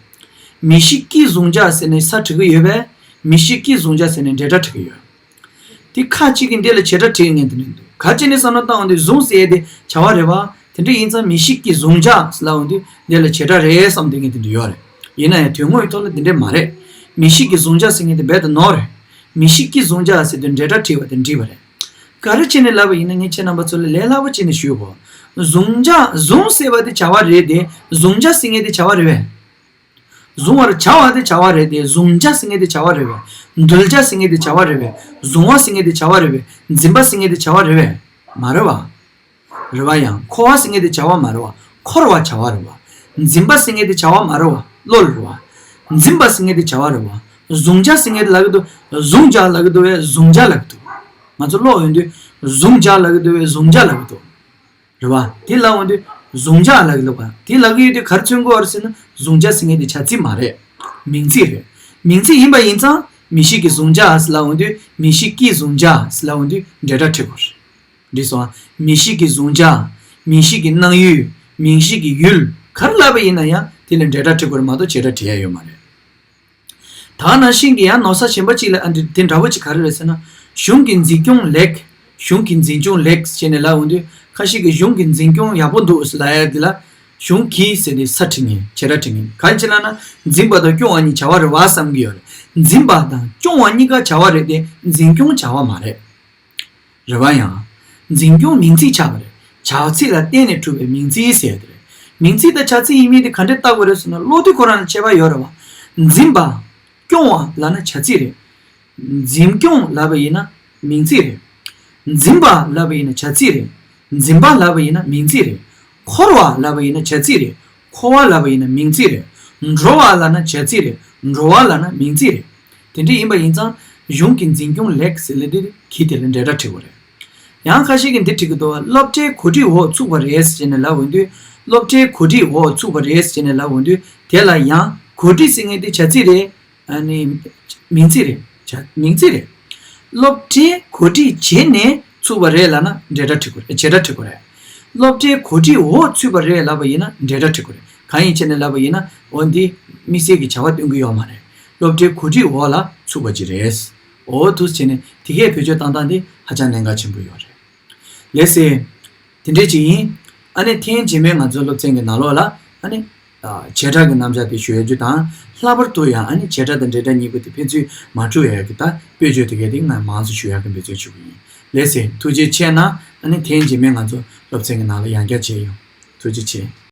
མི་ཤིགས་ཀྱིས་བཟུང་བྱ་ཟེར་ནས་ས་བྲིས་ཀྱི་ཡོད་པས། མི་ཤིགས་ཀྱིས་བཟུང་བྱ་ཟེར་ནས་འབྲེལ་སྒྲ་བྲིས་ཀྱི་ཡོད། དེ་ཁ་ཅིག་གིས་འདི་ལ་བྱེད་སྒྲ་བྲིས་མཁན་དེ་འདྲ་འདུག་ག་ཅི་ནས་བསམ་བློ་བཏང་འོང་དུས་བཟུང་ཟེར་ཡས་དེ་བྱ་བ་རེད་བ། དེ་འདྲ་ཡིན་ཙང་མི་ཤིགས་ཀྱིས་བཟུང་བྱ་ཟེར་ལབ་འོང་དུས་འདི་ལ་བྱེད་སྒྲ་རེད་བསམ་བསྡད་མཁན་དེ་འདྲ་ཡོད་རེད། ཡིན་ན་ཡང་དོན་དངོས་ཐོག་ལ་དེ་འདྲ་མ་རེད། མི་ཤིགས་ཀྱིས་བཟུང་བྱ་ཟེར་མཁན་དེ་རྦད་དེ་ནོར་རེད། མི་ཤིགས་ཀྱིས་བཟུང་བྱ་ཟེར་དུས་འབྲེལ་སྒྲ་བྲིས་པ་དེ་འགྲིག་པ་རེད། ག་རེ་བྱས་ནས་ལབ་པ་ཡིན་ན། ངས་ཁྱེད་རྣམ་པ་ཚོ་ལ་ལས་སླ་པོ་བྱས་ནས་ཞུས་གོ། བཟུང་བྱ། བཟུང་ཟེར་བ་དེ་བྱ་བ་རེད་དེ། བཟུང་བྱ་ཟེར་མཁན་དེ་བྱ་བ་རེད་པས། བཟུང་བར་བྱ་བ་དེ་བྱ་བ་རེད་དེ། བཟུང་བྱ་ཟེར་མཁན་དེ་བྱ་བ་རེད་པས། འདུལ་བྱ་ཟེར་མཁན་དེ་བྱ་བ་རེད་པས། བཟུང་བ་ཟེར་མཁན་དེ་བྱ་བ་རེད་པས། འཛིན་པ་ཟེར་མཁན་དེ་བྱ་བ་རེད་པས། མ་རེད་པ། རེད་པ། ཡང་འཁོར་བ་ཟེར་མཁན་དེ་བྱ་བ་མ་རེད་པ། འཁོར་བ་བྱ་བ་རེད་པ། འཛིན་པ་ཟེར་མཁན་དེ་བྱ་བ་མ་རེད་པ། བློ་རེད་པ། འཛིན་པ་ཟེར་མཁན་དེ་བྱ་བ་རེད་པ། བཟུང་བྱ་ཟེར་མཁན་དེ་ལབ་ཀྱི་འདུག་བཟུང་བྱ་ལབ་ཀྱི་འདུག་པས། བཟུང་བྱ་ལབ་ཀྱི་འདུག་ང་ཚོ་ཀློག་ཡོང་དུས་བཟུང་བྱ་ལབ་ཀྱི་འདུག་པས། བཟུང་བྱ་ལབ་ཀྱི་འདུག་རེད་པ། དེ་ལབ་འོང་དུས་བཟུང་བྱ་ལབ་ཀྱི་འདུག་པ། དེ་ལབ་ཀྱི་ཡོད་དུས་ག་རེ་མཚོན་གྱི་ཡོད་རེད་ཟེར་ན། བཟུང་བྱ་ཟེར་མཁན་དེ་བྱ་ཚིག་མ་རེད། མིང་ཚིག་རེད། མིང་ཚིག་ཡིན་པ་ཡིན་ཙང་མི་ཤིགས་ཀྱིས་བཟུང་བྱ་ཟེར་ལབ་འོང་དུས། མི་ཤིགས་ཀྱིས་བཟུང་བྱ་ཟེར་ལབ་འོང་དུས་འབྲེལ་སྒྲ་འབྲི་དགོས་རེད། འགྲིག་སོང་ཨ། མི་ཤིགས་ཀྱིས་བཟུང་བྱ། མིང་གཞི་གི་སྣང་ཡུལ། མིང་གཞི་གི་ཡུལ་ག་རེ་ལབ་པ་ཡིན་ན་ཡང་དེ་ལ་འབྲེལ་སྒྲ་འབྲི་དགོས་རེད་མ་གཏོགས་བྱེད་སྒྲ་འབྲི་ཡ་ཡོད་མ་རེད། ད་ནང་བཞིན་གྱི་ཡང་ནོར་ས་གཞན་པ་གཅིག་ལ། ཨ། འདི་དེ་འདྲ་བོ་གཅིག་ག་རེ་རེད་ཟེར་ན། གཞུང་གི་འཛིན་སྐྱོང་ལེགས། གཞུང་གི་འཛིན་སྐྱོང་ལེགས་ཟེར་ནས་ལབ་འོང་དུས། ཁ་ཤས་ཀྱིས་གཞུང་གི་འཛིན་སྐྱོང་ཡག་པོ་འདུག་ཟེར་ལབ་ཡ་འདི་ལ། གཞུང་གི་ཟེར་ཏེ་ས་བྲིས་ནས་བྱེད་སྒྲ་བྲིས་ནས་ག་རེ་བྱེད་ལབ་ན། འཛིན་པ་དང་སྐྱོང་བ་གཉིས་བྱ་བ་རེད་པ་བསམ་གྱི་ཡོད་རེད། འཛིན་པ་དང་སྐྱོང་བ་གཉིས་ཀ་བྱ་བ་རེད་དེ། འཛིན་སྐྱོང་བྱ་བ་མ་རེད། རེད་པ། ཡང་འཛིན་སྐྱོང་མིང་ཚིག་ཆགས་པ་རེད། བྱ་ཚིག་ལ་བརྟེན་ནས་གྲུབ་པའི་མིང་ཚིག་ཟེར་ཡ་དེ་རེད། མིང་ཚིག་དང་བྱ་ཚིག་ཡིན་མིན་དེ་ག་འདྲས་བལྟ་དགོས་རེད་ཟེར་ན། ཀློག་དུས་ཁོ་རང་ལ་ཁྱད་པར་ཡོད་རེད་པ། འཛིན་པ། སྐྱོང་བ་ལབ་ན་བྱ་ཚིག་རེད། འཛིན་སྐྱོང་ལབ་པ་ཡིན་ན་མིང་ཚིག་རེད། འཛིན་པ་ལབ་པ་ཡིན་ན་བྱ་ཚིག་རེད། འཛིན་པ་ལབ་པ་ཡིན་ན་མིང་ཚིག་རེད། འཁོར་བ་ལབ་པ་ཡིན་ན་བྱ་ཚིག་རེད། འཁོར་བ་ལབ་པ་ཡིན་ན་མིང་ཚིག་རེད། འགྲོ་བ་ལབ་ན་བྱ་ཚིག་རེད། འགྲོ་བ་ལབ་ན་མིང་ཚིག་རེད། དེ་འདྲ་ཡིན་པ་ཡིན་ཙང་གཞུང་གི་འཛིན་སྐྱོང་ལེགས་ཟེར་ལབ་དུས་གི་དེ་ལ་འབྲེལ་སྒྲ་འབྲི་དགོས་རེད། ཡང་ཁ་ཤས་ཀྱིས་འདི་འབྲི་གི་འདུག་པ། སློབ་གྲྭའི་གོ་སྒྲིག་འོག་ཚུགས་པ་རེད་ཟེར་ནས་ལབ་འོང་དུས། སློབ་གྲྭའི་གོ་སྒྲིག་འོག་ཚུགས་པ་རེད་ཟེར་ནས་ལབ་འོང་དུས། དེ་ལ་ཡང་གོ་སྒྲིག་ཟེར་མཁན་དེ་བྱ་ཚིག་རེད། ཨ་ནི་མིང་ཚིག་རེད། བྱ། མིང་ཚིག་རེད། སློབ་གྲྭའི་གོ་སྒྲིག་བྱས་ནས་ཚུགས་པ་རེད་ལབ་ན་འབྲེལ་སྒྲ་འབྲི་དགོས་རེད། བྱེད་སྒྲ་འབྲི་དགོས་རེད། སློབ་གྲྭའི་གོ་སྒྲིག་འོག་ཚུད་པ་རེད་ལབ་པ་ཡིན་ན་འབྲེལ་སྒྲ་འབྲི་དགོས་རེད། གང་ཡིན་ཟེར་ནས་ལབ་པ་ཡིན་ན། འོ་འདི་དམིགས་བསལ་གྱི་བྱ་བ་སྟོན་གྱི་ཡོད་མ་རེད། སློབ་གྲྭའི་གོ་སྒྲིག་འོག་ལ་ཚུད་པ་ཅིག་རེད། འོ་འདུག་སེ་བྱས་ནས་དེ་གས་བེད་སྤྱོད་བཏང་སྟངས་འདི་ཧ་ཅང་གནད་འགག་ཆེན་པོ་ཡོད་རེད། ལགས་སེ། དེ་འདྲས་ཅིག་ཡིན། ཨ་ནི་ཐེངས་རྗེས་མའི་ང་ཚོའི་སློབ་ཚན་གྱི་ནང་ལོགས་ལ། ཨ་ནི། ཨ། བྱེད་སྒྲ་གི་རྣམ་གཞག་དེ་ཞུ་ཡ་རྒྱུ་དང་། ལྷག་པར་དུ་ཡང་ཨ་ནི་བྱེད་སྒྲ་དང་འབྲེལ་སྒྲ་གཉིས་པོ་དེ་ཕན་ཚུན་མ་འཁྲུག་ཡ་གི་ད་དཔེ་བརྗོད་དེ་གས་དེ་ང་མང་ཙམ་ཞུ་ཡ་གི་འབད་བརྩོན་ཞུ་གི་ཡིན། ལགས་སེ། ཐུགས་རྗེ་ཆེ་གནང་། ཨ་ནི་ཐེངས་རྗེས་མའི་ང་ཚོ་སློབ་ཚན་གྱི་ནང་ལ་ཡང་བསྐྱར་མཇལ་ཡོང་། ཐུགས་རྗེ་ཆེ།